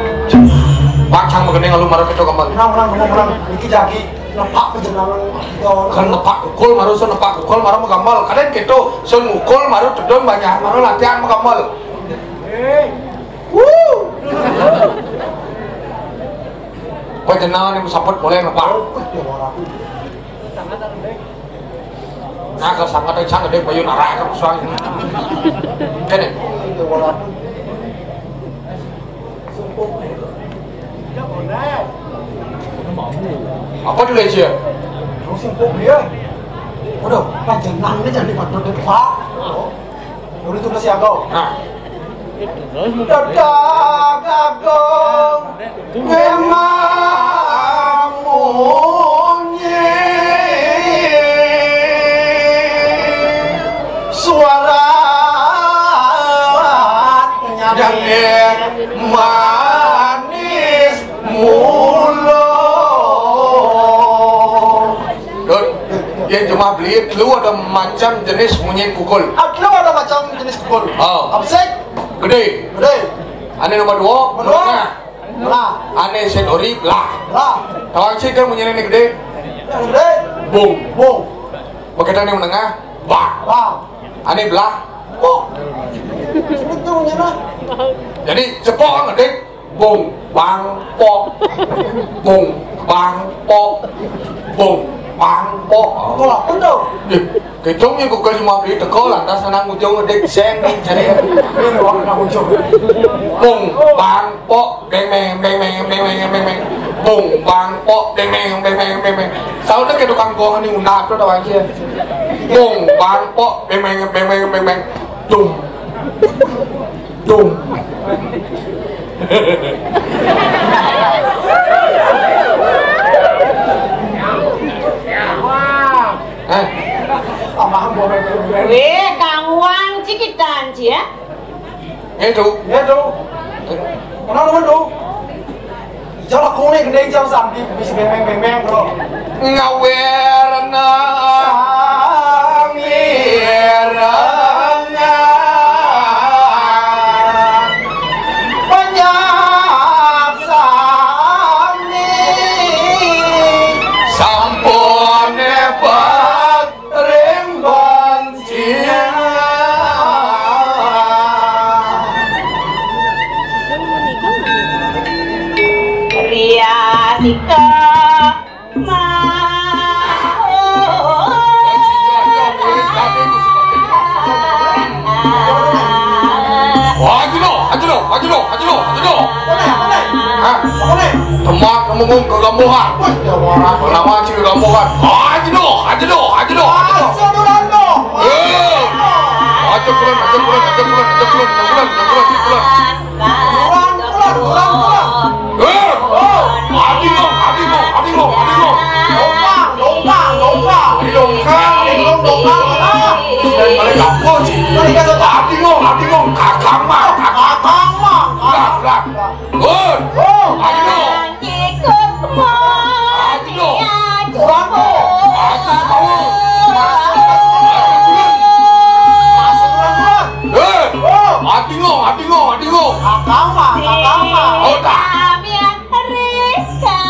Pak, cang begini kalau marah kita kembali. Menang, menang, menang, menang. Niki jagi nepak panjenengan. Kan nepak kukul, maru sun nepak kukul, maru magambel. Kadang gitu, sun ngukul, maru tedun banyak, maru latihan magambel. Wuh. Panjenengan yang sampun mulai nepak. Nah, kalau sangat, sangat dia bayu narak ke suang. Kene. Apa dulu ya? Terus simpuk dia. Waduh, panjenengan ini jadi patut, Pak. Urut udah siaga. Nah. Dagang agung memang munyi suara nyanyi manis mulo. Dun, ya cuma beli telu ada macam jenis munyi kukul. Ah, telu ada macam jenis kukul. Oh. Apa sih? Gede. Gede. Ane nomor dua. Nomor dua. Menengah. Menengah. Ane sing ori belah. Belah. Tawang sih kan munyi ini gede. Gede. Bung. Bung. Bagaimana yang menengah? Bang. Bang. Ane belah. Pok. Jadi cepok kan, Dik? Bung, bang, pok. Bung, bang, pok. Bung, bang, pok. Kok apa tuh? Dik, kecongnya kok kalau mau beli teko lantas nang ujung Dik seng nih, jadi. Ini doang nang ujung. Bung, bang, pok, beng, beng, beng, beng, beng, beng, beng, beng. Bung, bang, pok, beng, beng, beng, beng, beng, beng. Soalnya kayak tukang gong ini unap tuh tau aja. Bung, bang, pok, beng, beng, beng, beng, beng, beng. Dung. Dung. Eh. Weh, kangguan cikitan, Ci, ya? Itu. Ya, tuh. Kenapa, tuh? Jala kone gede jam sampai bisa beng beng beng beng, bro. Ngawerna. Samirengan. Banyak sami. Sampun hebat. Ring banci. Riasika mau. Wah, aja lo, aja lo, aja lo, aja lo, aja lo. Hah? Demak ngomong ke kampungan. Nama cik kampungan. Aja lo, aja lo, aja lo, aja lo. Eh, aja kulon, aja kulon, aja kulon, aja kulon, aja kulon, aja kulon, aja kulon. Eh, adi lo, adi lo, adi lo, adi lo. Lomba, lomba, lomba. Adi lo, kang, adi lo, lomba. Dan mereka pun sih. Adi lo, adi lo, kakang mah, kakang mah. Lah, lah. Gun. Oh, ayo. Ikut mau. Ayo. Kurang tuh. Ayo, mau. Masuk, masuk, masuk, masuk, masuk. Eh, oh. Adingo, adingo, adingo. Kakang mah, kakang mah. Oh, dah. Kami yang terikat.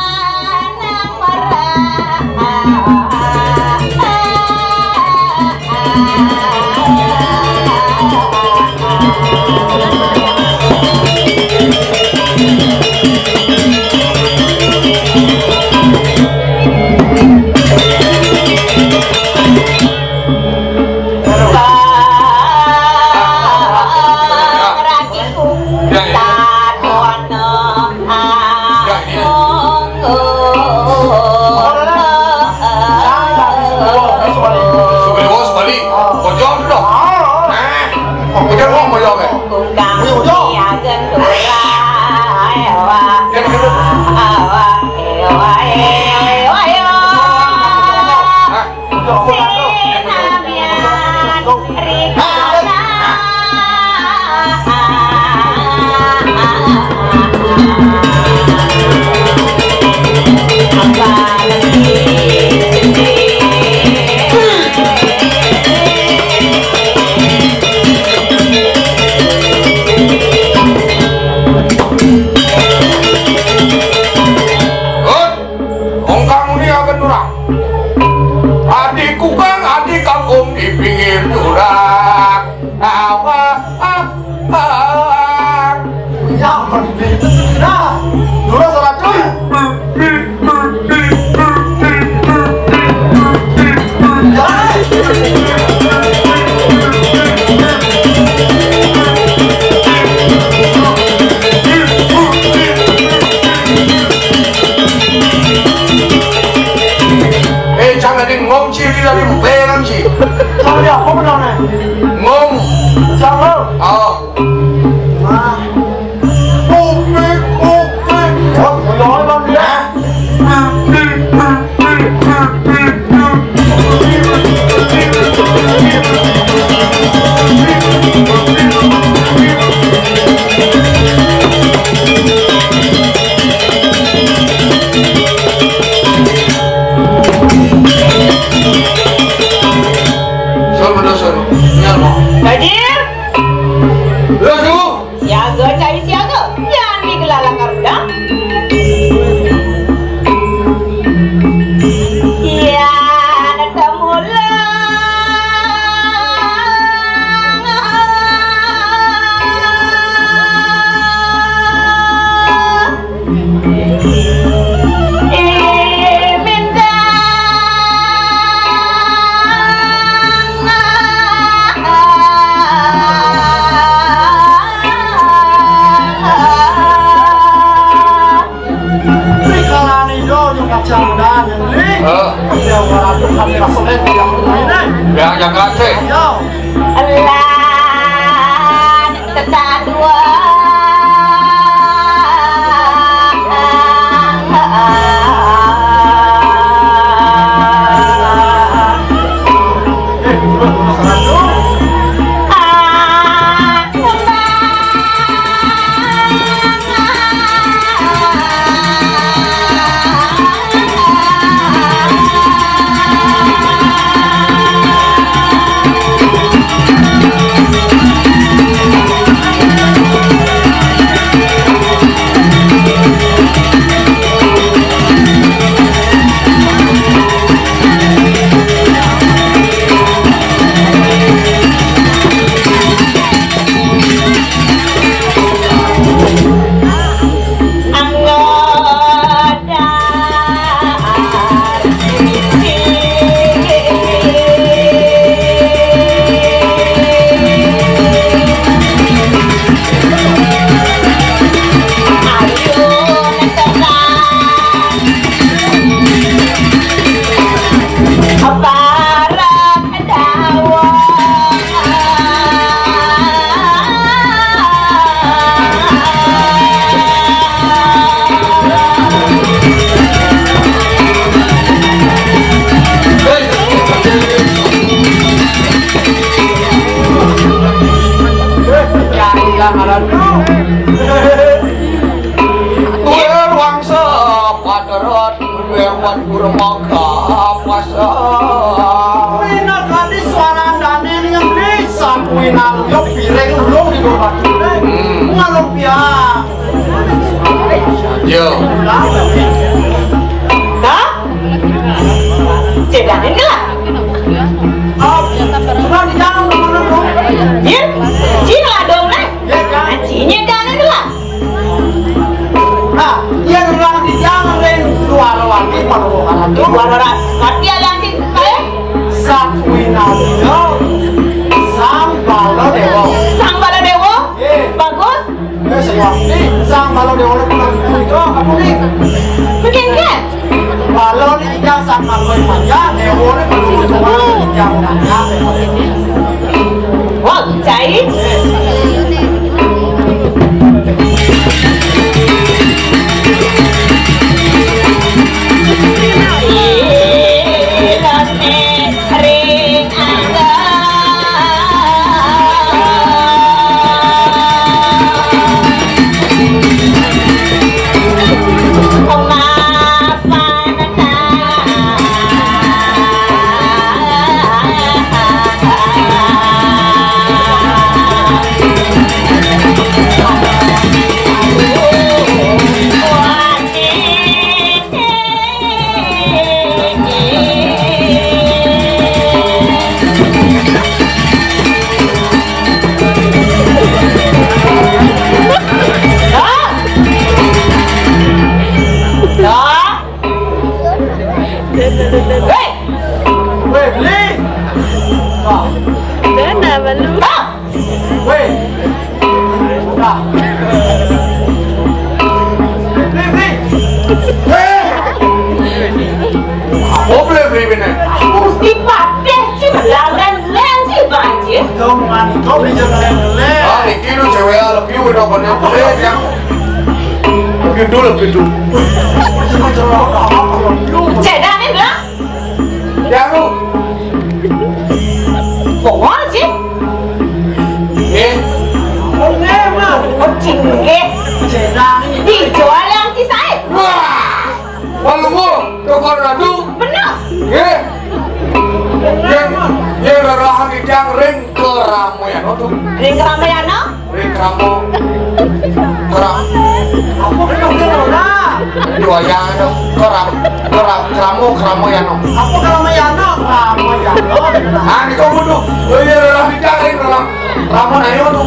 Ongkang muni agen durang. Adi kukang, adi kangkung di pinggir jurang. Awa, ah, ah. Ya, nah, durang salah tuh. Eh, jangan di ngong ciri dari mberan sih. Jangan di apa benar nih? Ngong. Jangan. Oh. Ah. Pupik, pupik. Oh, benar, Bang, ya. Sur, bener, Sur. Bener, Bang. Hadir. Terus, Bu. Siaga cai siaga, nyandi gelalakar udah. Iya, Heeh. Ya, jaga sih. Elah, tetadua. Kuwi wangsa paterot lewat kurma kapasa. Kuwi nagani swarandane ning ngendi? Sakuwi naluya piring ulung di bawah. Hmm. Ngalung pian. Yo. Hah? Cedanin lah. Oh, cuma di dalam teman-teman. Yin, cina dong, eh. Iya, kan? Cinya danin lah. Nah, yen ora dijang ring luar wangi, luar wangi. Luar wangi. Ngerti ya, Yang Cin? Eh? Sakuwi naluya Sang Baladewa. Sang Baladewa? Nggih. Bagus. Wis, ya. Sang Baladewa niku punika, kamu nih. Mungkin kan? Bala niki ingkang Sang Marga Panjang, Dewa niku ingkang Panjang. Wah, cai. Weh, beli. Weh. Nah. Beli, beli. Weh. Apa beli, beli ini? Gusti Patih, cuma lawan lensi, Pak Haji. Dong, man, kau beli jangan yang beli. Ah, iki lu cewek lebih udah pada beli yang lebih dulu, lebih dulu. Cedane, Bang. Ya, lu. Kok ngono sih? Nggih. Oh, nggih, Mas. Oh, nggih. Cedane. Dijual yang kisae. Wah. Walu, toko ratu. Bener. Nggih. Yen, yen rarahan idang ring keramaian, waduh. Ring keramaian, no? Ring keramo. Keram. Apa kena ora? Dua yang, no. Keram, keram, keramo, keramaian, no. Apa keramaian, no? Keramaian, no. Ah, ini kau bunuh. Oh iya, rarahan idang ring keram. Ramon ayo, no.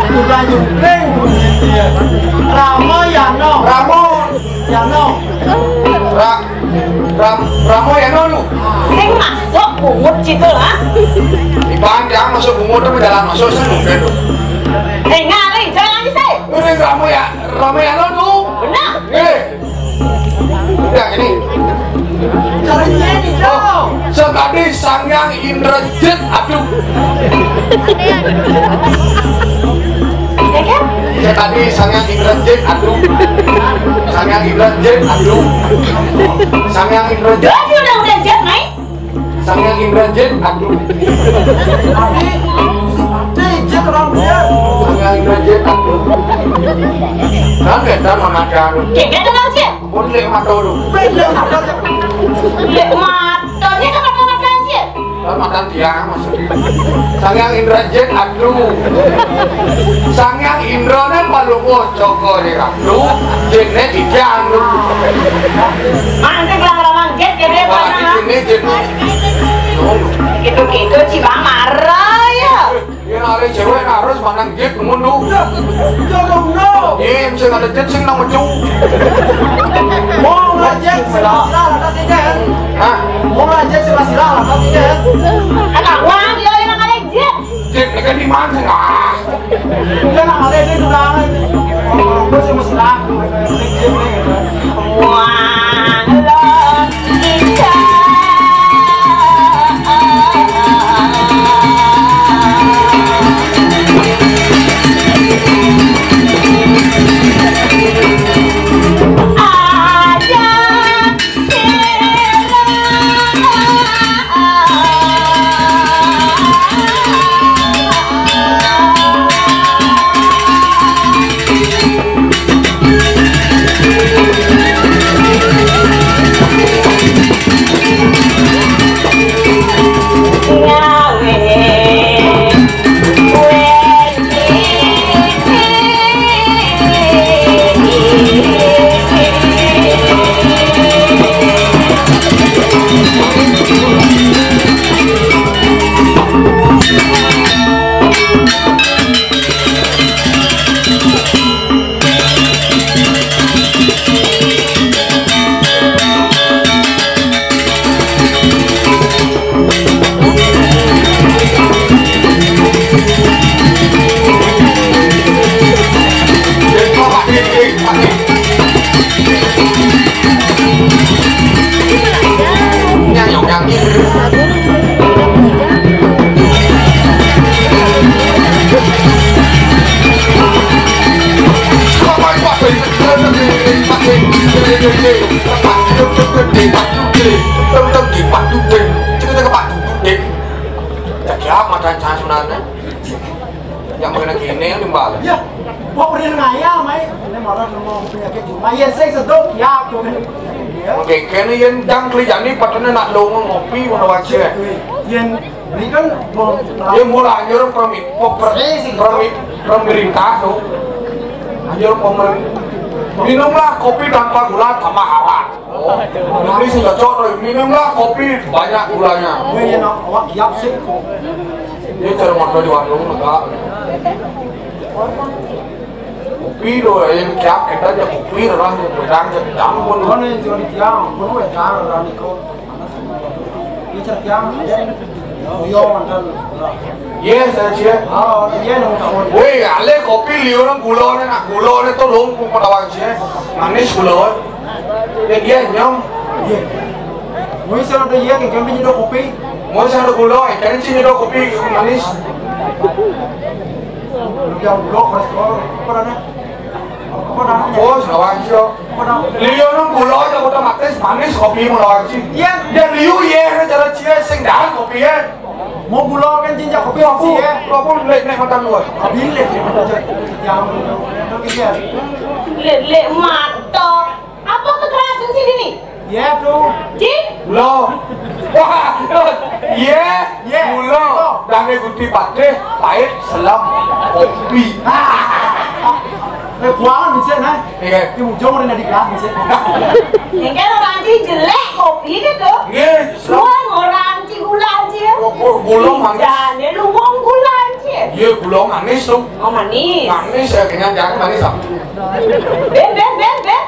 Bukan ring. Iya. Ramaian, no. Ramon. Ya, no. Ra-, Ram-, Ramo ya, no, no. Sing masuk bungut situ, ha? Iban yang masuk bungut itu jalan masuk sih, mungkin. Eh, ngalih, jalan sih. Ini Ramo ya, Ramo ya, no, no. Benar. Eh. Udah, Ini Sang Hyang Indrajit, aduh. Ya kan? Ya tadi Sang Hyang Indrajit, aduh. Sang Hyang Indrajit, aduh. Sang Hyang Indrajit. Dia udah udah jet naik. Sang Hyang Indrajit, aduh. Adi, adi, jet orang dia. Sang Hyang Indrajit, aduh. Kan beda sama Jan. Kayak gitu nggak sih? Pun lek mata lu. Beda mata. Lek matanya kan mata-mata aja. Kan mata dia maksudnya. Sang Hyang Indrajit, aduh. Sang Hyang Indra ne palu bocok kok dia, aduh. Jitnya di Jan, aduh. Mana sih lama-lama jet kayak dia? Wah, mana? Di sini jitnya. Gitu-gitu, Cibang marah ya. Ya, ada cewek harus manang jet mundur. Jodoh no. Iya, yang sing ada jet sing nang metu. Mau ngajak sila-sila atas ini kan? Hah? Mau ngajak sila-sila atas ini kan? Anak wang dia yang ada jet. Jet kan di mana? Ah. Dia nang ada itu dah. Kalau gue sih masih ragu. Wah, lo kita. Cekap mata cah sebenarnya. Yang mana gini yang nimbal. Ya, gua pernah ngayal, mai. Ini malah nemu penyakit cuma. Ya, saya sedok, ya, tuh. Ya. Oke, kene yang jang keli jani patene nak lo ngopi mana wajar. Yang ini kan mau. Ya, mulai anjur permi, per, permi, pemerintah tuh. Anjur pemerintah. Minumlah kopi tanpa gula tambah awak. Oh, ini sih cocok tuh. Minumlah kopi banyak gulanya. Weh, ya, nak, awak kiap sih kok. Ini cara makan di warung, enggak. Kopi tuh, yang kiap kita aja kopi, orang tuh, bedang, jadi campur. Mana yang jual di tiang? Mana yang cara, orang ikut? Ini certiang, ya. Oh, iya, mantan. Iya, saya cie. Oh, iya, nang tahu. Woi, ale kopi liu nang gula ne, nak gula ne tuh lung pun pada wajib. Manis gula. Ya, iya, nyam. Iya. Woi, saya ada iya, kayak kami nyeduh kopi. Mau saya ada gula, eh, kalian sih nyeduh kopi manis. Yang gula kolesterol, apa namanya? Apa namanya? Oh, salah sih. Liu nang gula aja otomatis manis kopi melawan sih. Iya. Dan liu ya, cara cie sing dahan kopi ya. Mau gula kan jinjak kopi apa sih ya? Apa lek nek mata luar? Abin lek nek mata jam. Jam. Lek lek mata. Apa kekerasan sih ini? Iya tuh. Ji? Gula. Wah, iya. Iya. Gula. Dane guti patih, pahit, selam, kopi. Eh, buangan bisa nah. Iya. Di ujung udah di kelas bisa. Yang kan orang sih jelek kopi gitu. Iya. Buang orang sih gula aja. Gula manis. Jangan lu buang gula aja. Iya, gula manis tuh. Oh, manis. Manis ya, kenyang jangan manis ah. Ben, ben, ben, ben.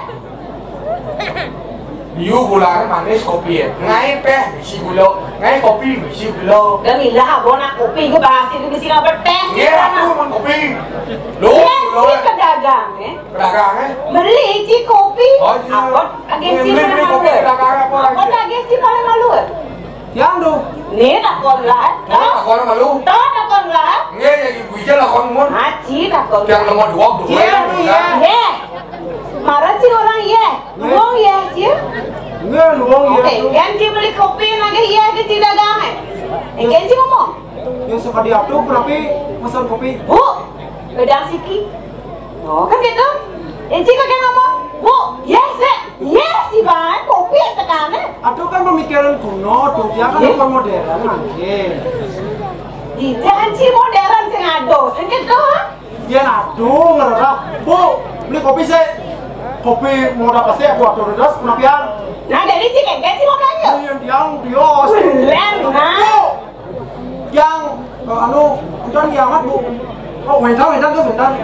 Yu gulanya manis kopi ya. Ngai teh bisi gula, ngai kopi bisi gula. Dah milah abon nak kopi, gue bahas itu bisi apa teh? Iya, aku mau kopi. Lo, iya, lo. Si pedagang ya. Pedagang ya. Beli ci kopi. Oh, iya. Abon agensi beli, beli kopi, pedagang apa? Abon agensi paling malu. Yang tu. Ni takon lah. Kamu takon malu. Tahu takon lah. Nggih, ya ibu ija takon mun. Aci takon. Yang nomor dua tu. Iya, iya. Nggih. Marah ci orang iya. Luang iya, ci. Nggih, luang iya. Oke, kan ci beli kopi nagih iya ke ci dagang eh. Eh, kan ci ngomong. Yang sekali atu berapa pesan kopi? Bu, bedang siki. Oh, kan gitu. Enci kakek ngomong, "Bu, yes, eh, yes, si bae kopi yang tekan eh." Aduh, kan pemikiran kuno tuh, dia kan Iya. Super modern mungkin. Iya, enci modern sing ado, sing gitu. Dia aduh ngerti, "Bu, beli kopi sih." Kopi mau dapat sih, aku atur terus, kenapa ya? Nah, jadi ci kakek ci mau belanja. Iya, dia, dia. Bener, nah. Bu, Yang, eh, anu, entan kiamat, Bu. Oh, wentan, wentan tuh, wentan.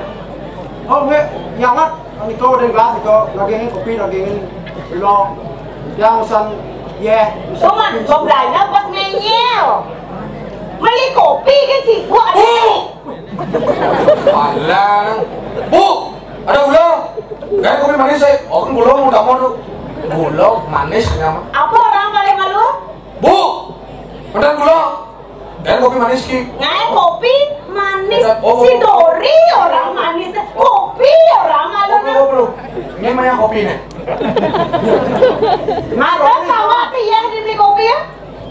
Oh, nggih, kiamat. Niku udah gelas niku, lagi ini kopi, lagi ini lo. Yang usan, yeh. Cuman, goblanya pas ngenyel. Beli kopi ke Cibu, ada. Bu! Alah, Bu, ada gula. Kan kopi manis, eh. Oh, kan gula mau tamu tuh. Gula manis, kenapa? Apa orang paling malu? Bu, ada gula. Dan kopi manis ki. Ngai kopi manis. Oh, si Dori orang manis. Kopi orang malu. Belum, belum. Ini mah yang kopi nih. Ada sama tuh ya dibeli kopi ya?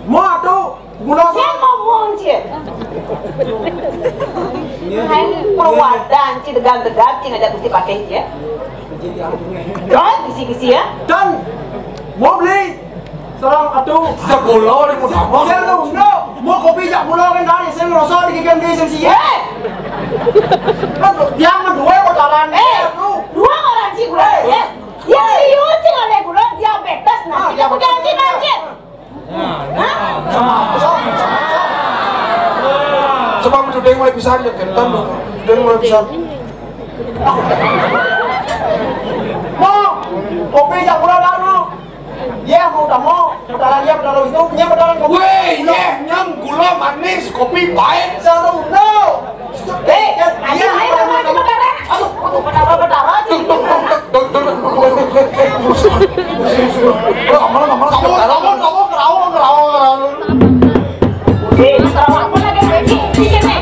Mau tuh gula. Saya ngomong cie. Hai perwadan cie degan-degan cie ngajak mesti pakai cie. Dan kisi-kisi ya. Dan mau beli Sareng atu. Sepuluh ribu tambah. Saya tahu, no. Mau kopi jak pulau kan dari saya ngerosok di kikian di sini ya. Kan dia mah dua putaran. Eh, lu dua orang sih gula ya. Ya serius sih ada gula diabetes nanti. Ah, kamu jangan sih nanti. Coba aku tuh mulai bisa aja kan. Tuh mulai bisa. Mau kopi jak pulau baru. Iya, mau kamu putaran iya putaran itu, punya putaran kopi. Weh, iya, nyam gula manis, kopi baik. Seru no. Eh, iya, ayo, ayo, ayo, ayo, ayo. Aduh, aduh, putaran, putaran. Aduh, aduh, aduh, aduh, aduh, aduh. Aduh, aman, aman, aman. Kamu, kamu, kamu, ngerawo, ngerawo, ngerawo. Eh, ngerawo apa lagi? Ini, ini, ini.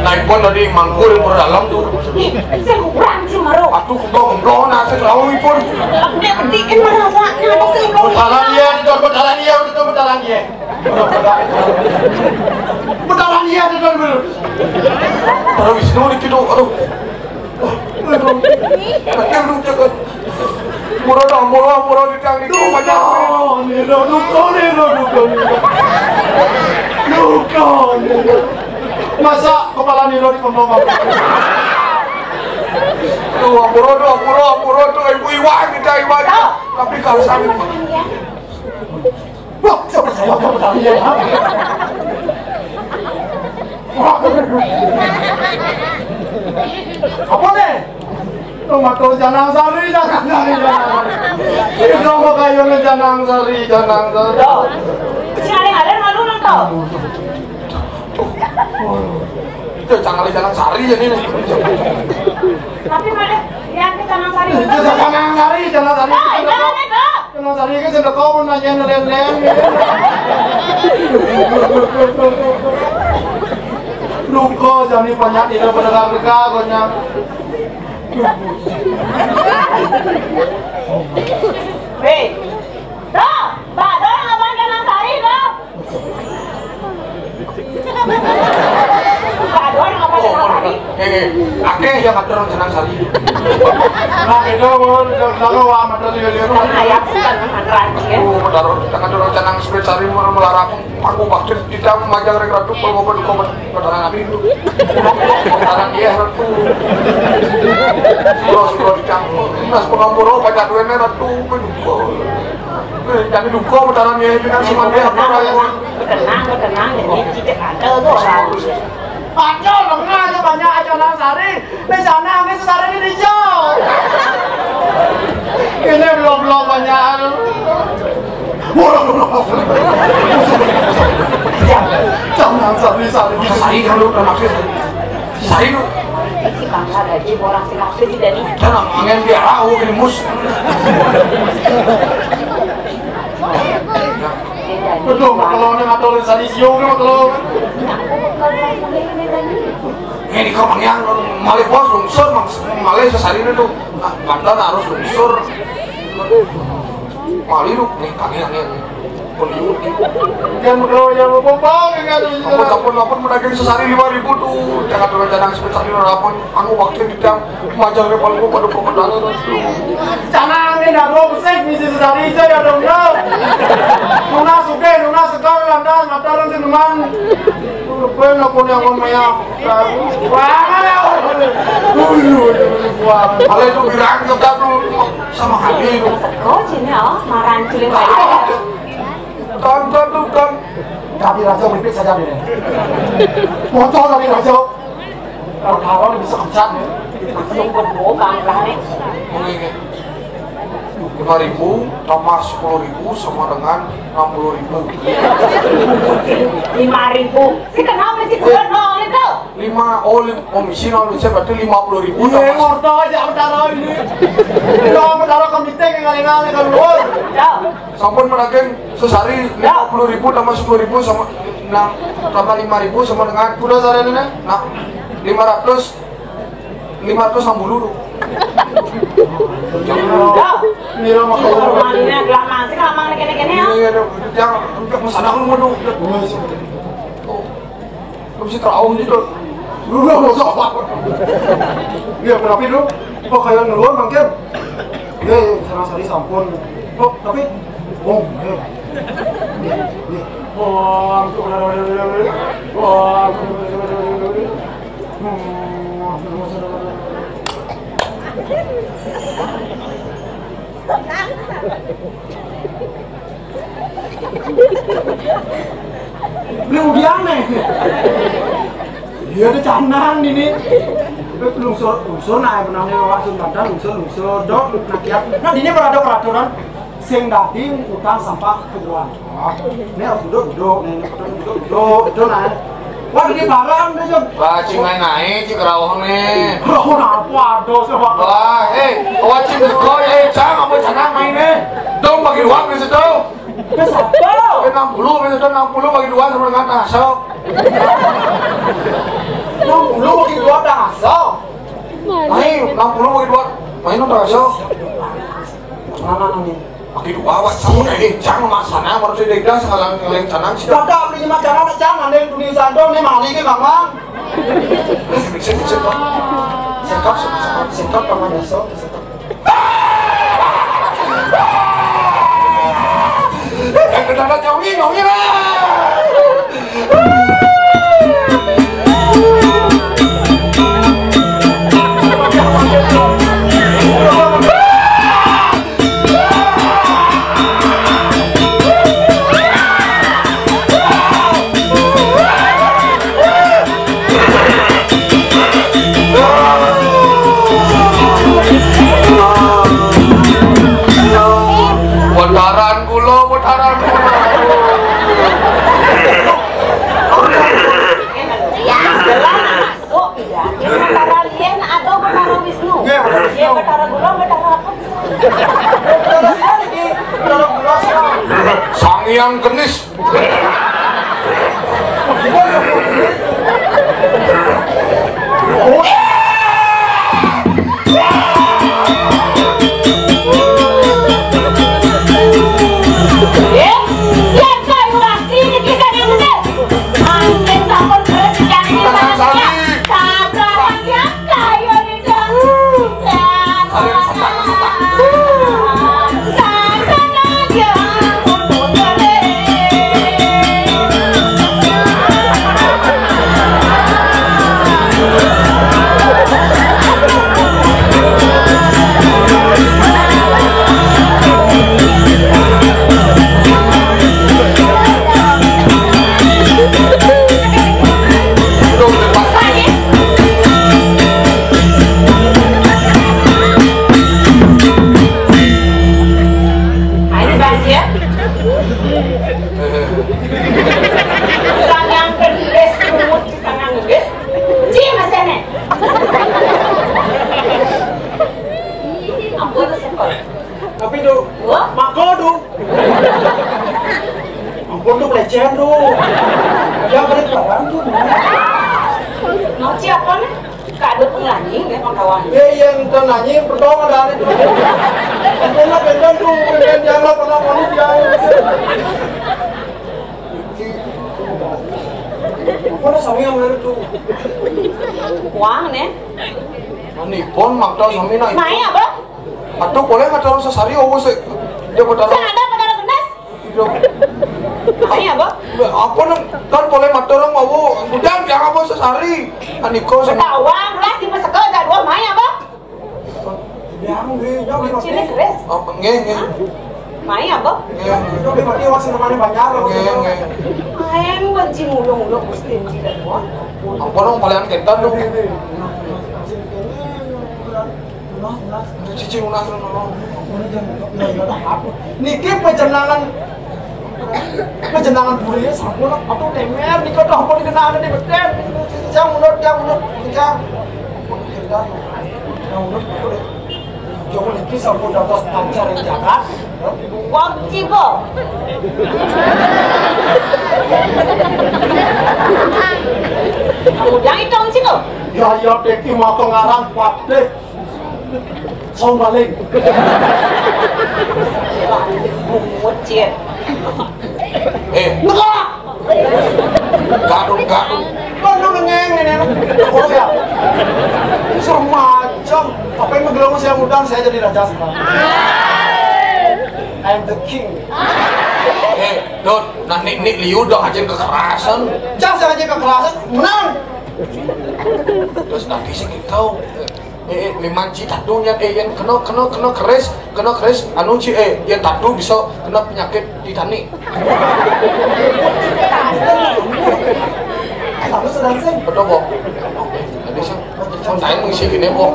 Nah, ipun tadi mangkul yang dalam tuh. Ih, saya kurang sih, Maro. Aduh, kebong, kebong, nasi lawan ipun. Aku dia penting, mana awaknya, ada sih, kau. Bentaran iya, itu bentaran iya, itu bentaran iya. Bentaran iya, itu bener. Terus, itu dikit, aduh. Aduh, aduh, cakap. Murah dah, murah, murah di tang di kau banyak. Niro, duko, niro, duko, niro. Duko, niro. Masa kepala niro di kondom apa? Tuh, ampura, tuh, ampura, ampura, tuh, ibu iwan, kita iwan. Tapi kalau sampai Wah, siapa saya? Apa tadi ya? Wah. Apa nih? Tuh, mata janang sari, janang sari, janang sari. Itu mau kayu nih, janang sari, janang sari. Tuh. Si Alin-Alin malu nonton. Itu jangan janang sari ya ini. Tapi malah yang ke janang sari. Itu janang sari, janang sari. Ah, jangan itu. Kenal tadi kan sudah kau nanya nelen-nelen. Luka jadi banyak tidak berharga banyak. Hei, dah, tak ada yang abang kenal sari dah. Aduh, apa sih tadi? Eh, eh, akeh ya matur jenang sari. Nah, itu mau kalau wa matur dia dia. Ayat bukan makan ranci ya. Oh, matur kita kan orang jenang spesial sari mau melarang aku bakti kita majang rek ratu kalau mau berduka bertarangan itu. Bertarangan dia ratu. Kalau sudah dicampur, nas pengampura banyak duitnya ratu berduka. Eh, jadi duka bertarangan dia dengan semua dia apa ya? Tenang, tenang, ini tidak ada tuh orang. Ada lengah aja banyak aja nang sari. Ini sana, ini sesari ini dijauh. Ini belum belum banyak. Borong, borong. Jangan sari-sari. Sari dulu, sari dulu. Bangsa gaji borong sing apa sih tadi? Jangan angin biar aku ini mus. Aduh, kalau ini ngatur sari sio, kalau ini kau yang malih bos lungsur, malih sesari itu. Mantan harus lungsur. Mali lu, nih, kaki, kaki, kaki. Pun liur, gitu. Yang berdoa, yang berdoa, yang ada di sana. Ampun, ampun, ampun, menagih sesari lima ribu tuh. Jangan dulu, jangan sebut sari, walaupun anu waktu di dalam majang repal gua pada komentar tuh. Jangan, ini dah gua besek, misi sesari aja ya dong, dong. Nuna suke, nuna sekali, lantaran, lantaran, teman. Rupanya aku yang ngomong ya. Wah, mana? Dulu, dulu, dulu, wah. Kalau itu bilang kita tuh sama kali itu. Oh, sini, oh, marang cilik lagi. Tonton tuh, Ton. Tapi raja berpikir saja deh. Bocor tapi raja. Kalau kawan bisa kencang ya. Langsung berbohong, Bang, lah, nih. Lima ribu tambah sepuluh ribu sama dengan enam puluh ribu. Lima ribu. Sih, kenapa sih, buat nol itu? Lima, oh, lim-, oh, misi nol, bisa berarti lima puluh ribu. Iya, tambah morto aja, Betara ini. Iya, Betara komite yang ngaling-ngaling kan, woi. Ya. Sampun menagih sesari lima puluh ribu tambah sepuluh ribu sama, nah, tambah lima ribu sama dengan kuda sehari ini, nah, lima ratus, lima ratus enam puluh tuh. Ya. Mira mah. Rumahnya gelah masih lama kene-kene ya. Iya, iya, iya. Yang untuk masalah lu mau tuh. Oh. Lu mesti tahu gitu. Lu nggak mau apa? Iya, kenapa lu? Oh, kayak ngeluar mangkin. Iya, iya, sama sari sampun. Oh, tapi, oh, iya. Iya, iya. Oh, ampun, udah, udah, udah, udah. Oh, ampun, udah, udah, udah, udah, udah. Hmm. Ini udah aneh. Iya, ada canang ini. Lungsur, lungsur, nah, benangnya Wak Sun Banten, lungsur, lungsur, dok, nah, kiap. Nah, ini berada peraturan, sing dadi utang sampah kedua. Ini harus duduk, duduk, nih, ini duduk, duduk, duduk, nah. Wah, ini barang deh, Jun. Wah, cing naik-naik, cing kerawang nih. Kerawang apa ada sih, Pak? Wah, eh, wah, cing koi, eh, cang, apa canang main nih? Dong, bagi dua, bisa tuh. Bisa tuh. Eh, enam puluh, bisa tuh, enam puluh bagi dua sama dengan nah, sok. Enam puluh bagi dua, dah, sok. Ayo, enam puluh bagi dua. Main dong, sok. Mana nih? Bagi dua, wah, sama kayak cang, maksana, baru saya dega, sekarang yang canang sih. Kakak, beli lima canang, canang, ada yang dunia sandong, nih, mali ke kamar. Bisa, bisa, Pak. Sekap, sekap, sekap, kamar dasar, sekap. Yang kedadak nyawin, nyawin lah. Wetaran kula, wetaran kula. Iya, jelas masuk, iya. Ini Betara Lien atau Betara Wisnu? Iya, Betara Wisnu. Iya, Betara Gulung, Betara apa? Betara Lien iki, Betara Gulung. Sang Hyang Genis. Tapi tuh, wah, mako tuh. Ampun tuh pelecehan tuh. Yang kena kelaran tuh. Mau siapa nih? Kak ada penyanyi ya, kawan. Ya, yang penyanyi pertama dari itu. Ampun lah, benten tuh, benten jangan pernah manusia. Ampun lah, sama yang bener tuh. Wah, nih. Ini pun makta sami nak. Mai apa? Aduh, boleh nggak tahu sesari, oh, se-, dia bertaruh. Saya ada pada benas. Iya. Mai apa? Apa nang kan boleh matur nang mau. Udah, jangan apa sesari. Aniko sing. Ketahuan lah, di peseke ada dua, mai apa? Yang di, yang di Ciri mati. Keris. Oh, nggih, nggih. Mai apa? Nggih. Yang di mati, wah, sing namanya banyak, nggih, nggih. Aeng benci mulu-mulu Gusti, tidak kuat. Apa nang paling ketan tuh? Nah, nah, nah. Cici lunas ngono. Niki panjenengan, panjenengan budaya sampun apa temer nika dah apa dikenal di beten. Yang mundur, yang mundur, yang mundur. Yang mundur. Yang niki sampun dados pancar ing jagat. Wong cipo. Kamu jangan hitung situ. Ya, ya, deki mau pengarang patih. Sombaling. Bungut, Cit. Eh, enggak. Gaduh, gaduh. Kono ngene, ngene. Oh ya. Semacam. Apa yang menggelung siang udang, saya jadi raja sekarang. I'm the king. Eh, Dot, nah nik nik liu dong aja kekerasan. Jangan aja kekerasan, menang. Terus nanti sih kau. Eh, eh, memang ci tadung ya, eh, yang kena, kena, kena keris, kena keris, anu ci, eh, yang tadu bisa kena penyakit Titanic. Kamu sedang sih? Betul, Bok. Tadi sih, mau tanya mengisi gini, Bok.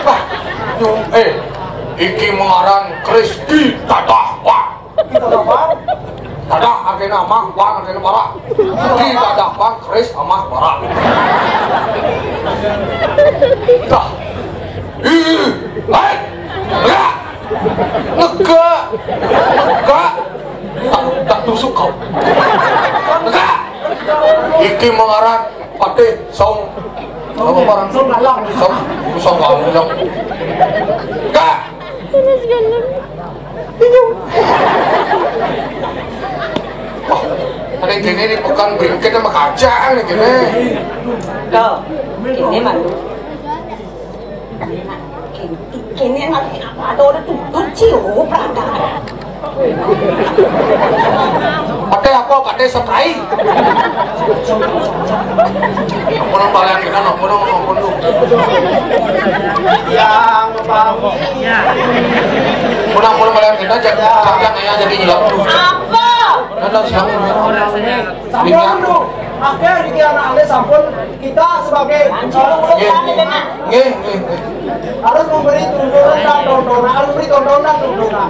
Wah, nyum, eh, iki mengarang Kristi Tadah, Pak. Kita dapat. Tadah artinya amah, bang artinya parah. Di tadah bang, keris amah parah. Dah. Ih, hai. Negak. Negak. Negak. Tak, tak tusuk kau. Negak. Iki mengaran patih song. Apa barang? Song galang. Song, song galang. Negak. Wah, ada gini di pekan bingkit sama kaca nih gini. Tuh, ini malu. Ini nanti apa ada orang tuntut sih, oh, perantara. Pakai apa? Pakai spray. Ampun, ampun, yang kita, ampun, ampun, ampun, tuh. Yang pamit. Ampun, ampun, yang kita, jangan, jangan, ya, jadi hilang tuh. Apa? Ada siang. Sampun dulu. Akhir di anak anda sampun, kita sebagai, eh, nggih, nggih, nggih. Harus memberi tuntunan dan tontonan, harus memberi tontonan dan tuntunan.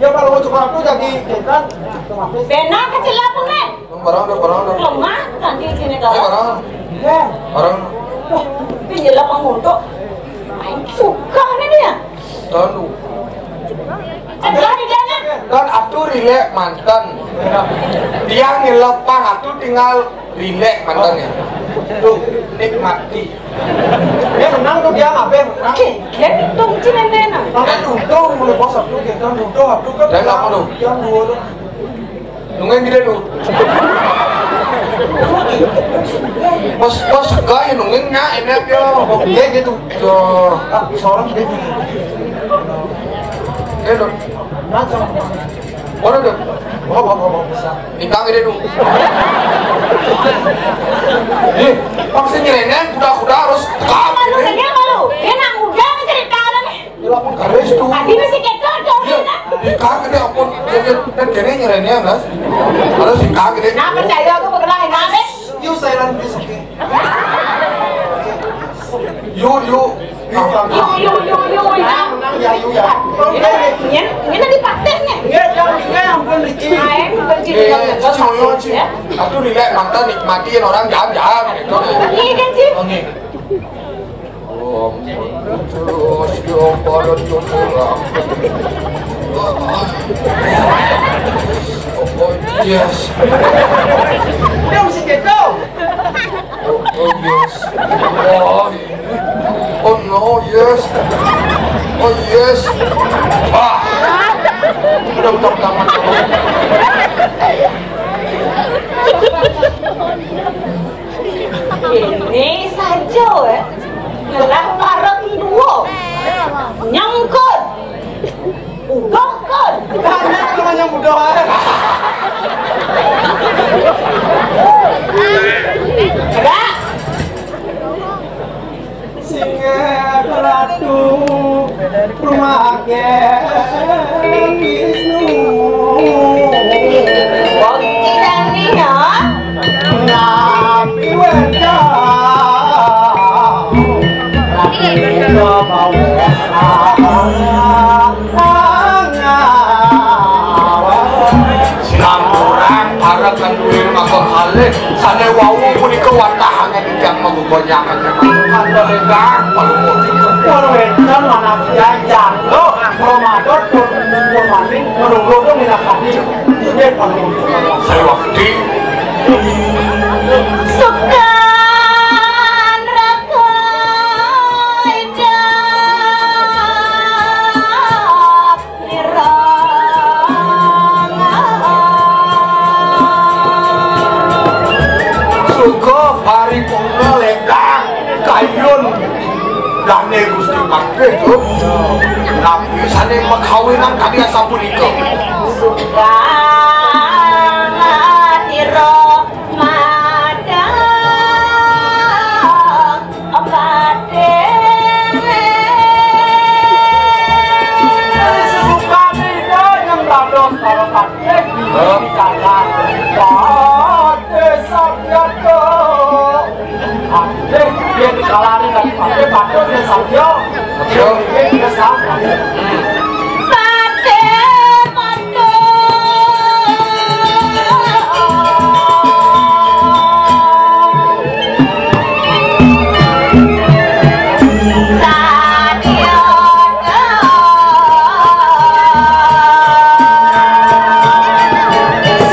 Ya kalau mau cukup waktu jadi kita otomatis. Benar kecil apa nih? Barang ada, barang ada. Lemah, nanti sini kau. Barang. Ya. Barang. Wah, pinjel apa nguntuk? Main suka nih dia. Lalu. Kan atuh rilek manten. Tiang nyelepang atuh tinggal rilek manten ya. Tuh, nikmati. Ya menang tuh tiang apa menang? Oke, oke, dong cinenena. Makan untung mulai bos atuh kita untung atuh kan. Dan apa tuh? Tiang dua tuh. Nungguin gede tuh. Pas pas gaya nungguin nya ini apa ya? Iya gitu. Tuh. Ah, seorang gede tuh. Gede tuh. Macam. Mana tuh? Wah, wah, wah, wah, bisa. Nikah gede tuh. Ih, pasti nyeleneh kuda-kuda harus. Malu gede. Malu. Dia nang udah cerita nih. Lapor garis tuh. Tadi masih kejar dong. Iya, nikah gede ampun. Jadi kan kene nyeleneh, Mas. Harus nikah gede. Nah, percaya aku berkelahi, Mas. You silent, please, okay? You, you. You, you, you, you, you. Menang ya, you. Nyén, nyén adi patih né. Nggih, jam tiga ampun niki. Aéng benci. Nggih, dengan Cici Moyo, Ci. Ya. Aku rilek mantan nikmatin orang jam-jam gitu. Iya kan, Ci? Oh, nggih. Oh, terus, ya, para jumlah. Oh, yes. Dia mesti gitu. Oh, oh, yes. Oh, oh, no, yes. Oh, yes. Ah. Udah, udah, udah, udah. Ini saja, eh. Ngelah parek dua. Nyengkut. Udah, kan? Banyak namanya mudah, eh. Ada? Singgih Ratu Rumagé Wisnu. Wong iki kan nih, ya. Napi wéda Ratu Bawa. Sinampuran para kanduwé maka kalih sané wau punika wantah angin ingkang magugonyaken. Kantos ingkang palumur. Pun wénten manah jajang lo Ramadan pun pun maning menunggu tuh minakadi. Ini palumur. Saya waktu. Sukan raka ida. Suka paripurna lekang kayun dane Gusti Patih, Dut. Napi sane makawinan kadi asapunika? Sukanira madang Patih. Sesukane ida yang dados para patih di kalangan patih sabda. Patih, yen dikalani dadi patih, patih yen sabda. Sabda. Yen sabda. Patih, patih.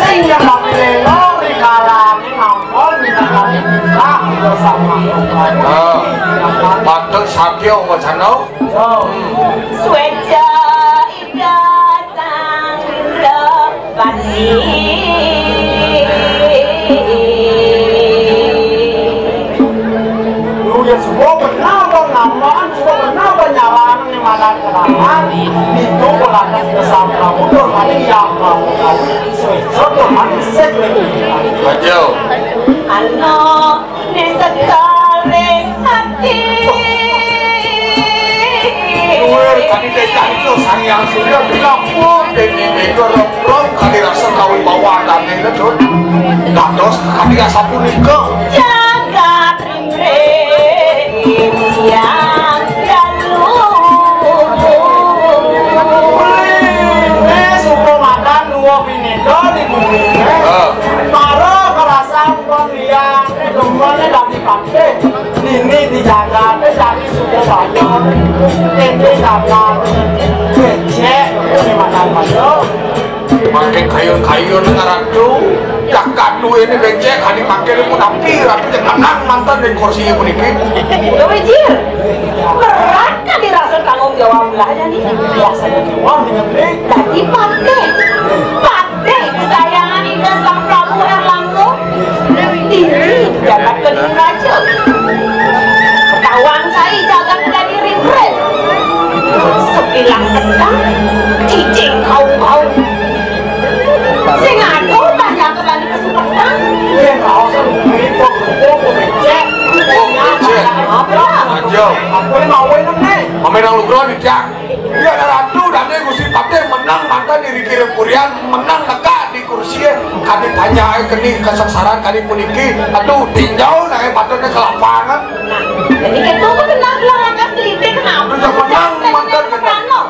Sing nyebab lelo rikalane ngampun minangkane pisah bersama. Ah, patut satya wacana. Sweja Ida Sang Indra Pati. Lu ya semua benar dong, ngamaan semua benar, banyalan yang makan kenangan. Itu berlantas bersama Prabu Dormani yang melakukan sesuatu manusia lebih. Maju. Ano. Di sekali hati. Luwir kadi teh cahya Sang Hyang Surya, bilampun dene mega remprong kadi rasa kawibawaan dane, Dut. Dados kadi asapunika. Jagat rimring yang dalu. Wis, suka makan dua pineda di bumi. Heeh. Para kerasa Liyané dombané dadi patih, nini dijagané dadi suku banyu, ini dapat becek, ini makan banyu. Makin kayun-kayun ngaratu, jagat duwéné becek, kadi makin pun tapi ratu menang mantan di kursi puniki. Lho, Wijir, berat kan dirasa tanggung jawab lah, jadi. Biasanya kiwah dengan beli. Dadi patih. Patih kesayangan Ida Sang Prabu Erlangga. Diri jagat kediri raja. Ketawang cai jagat dadi rimrit. Sebilang petang, cicing kaung-kaung. Sing aduh tanya ke bani kesupetan. Yen raosan kuwi kok kok becek. Kok becek. Apa? Aja. Aku mau enem nih. Mame nang lugra dijak. Iya, ada ratu, dane Gusti Patih menang mantan diri kirim kurian, menang negak di kursi, kadi panjake keni kasangsaran kadi puniki. Aduh, tinjau nae patutnya ke lapangan. Nah, jadi kita tuh kenal lah, rangka selite, kenapa? Udah menang mantan, kenal. Kenal.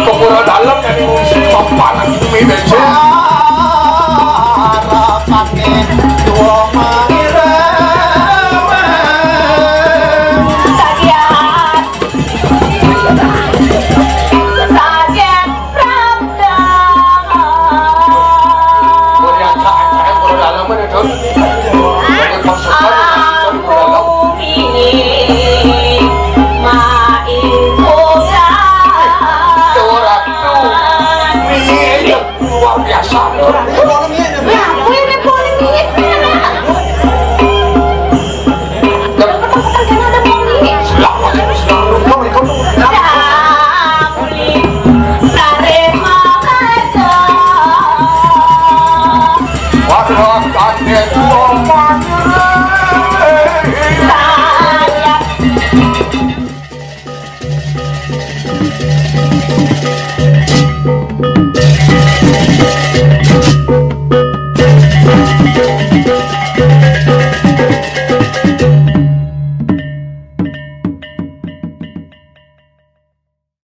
Kepura dalem jadi ngungsi papan bumi becek. Luar biasa.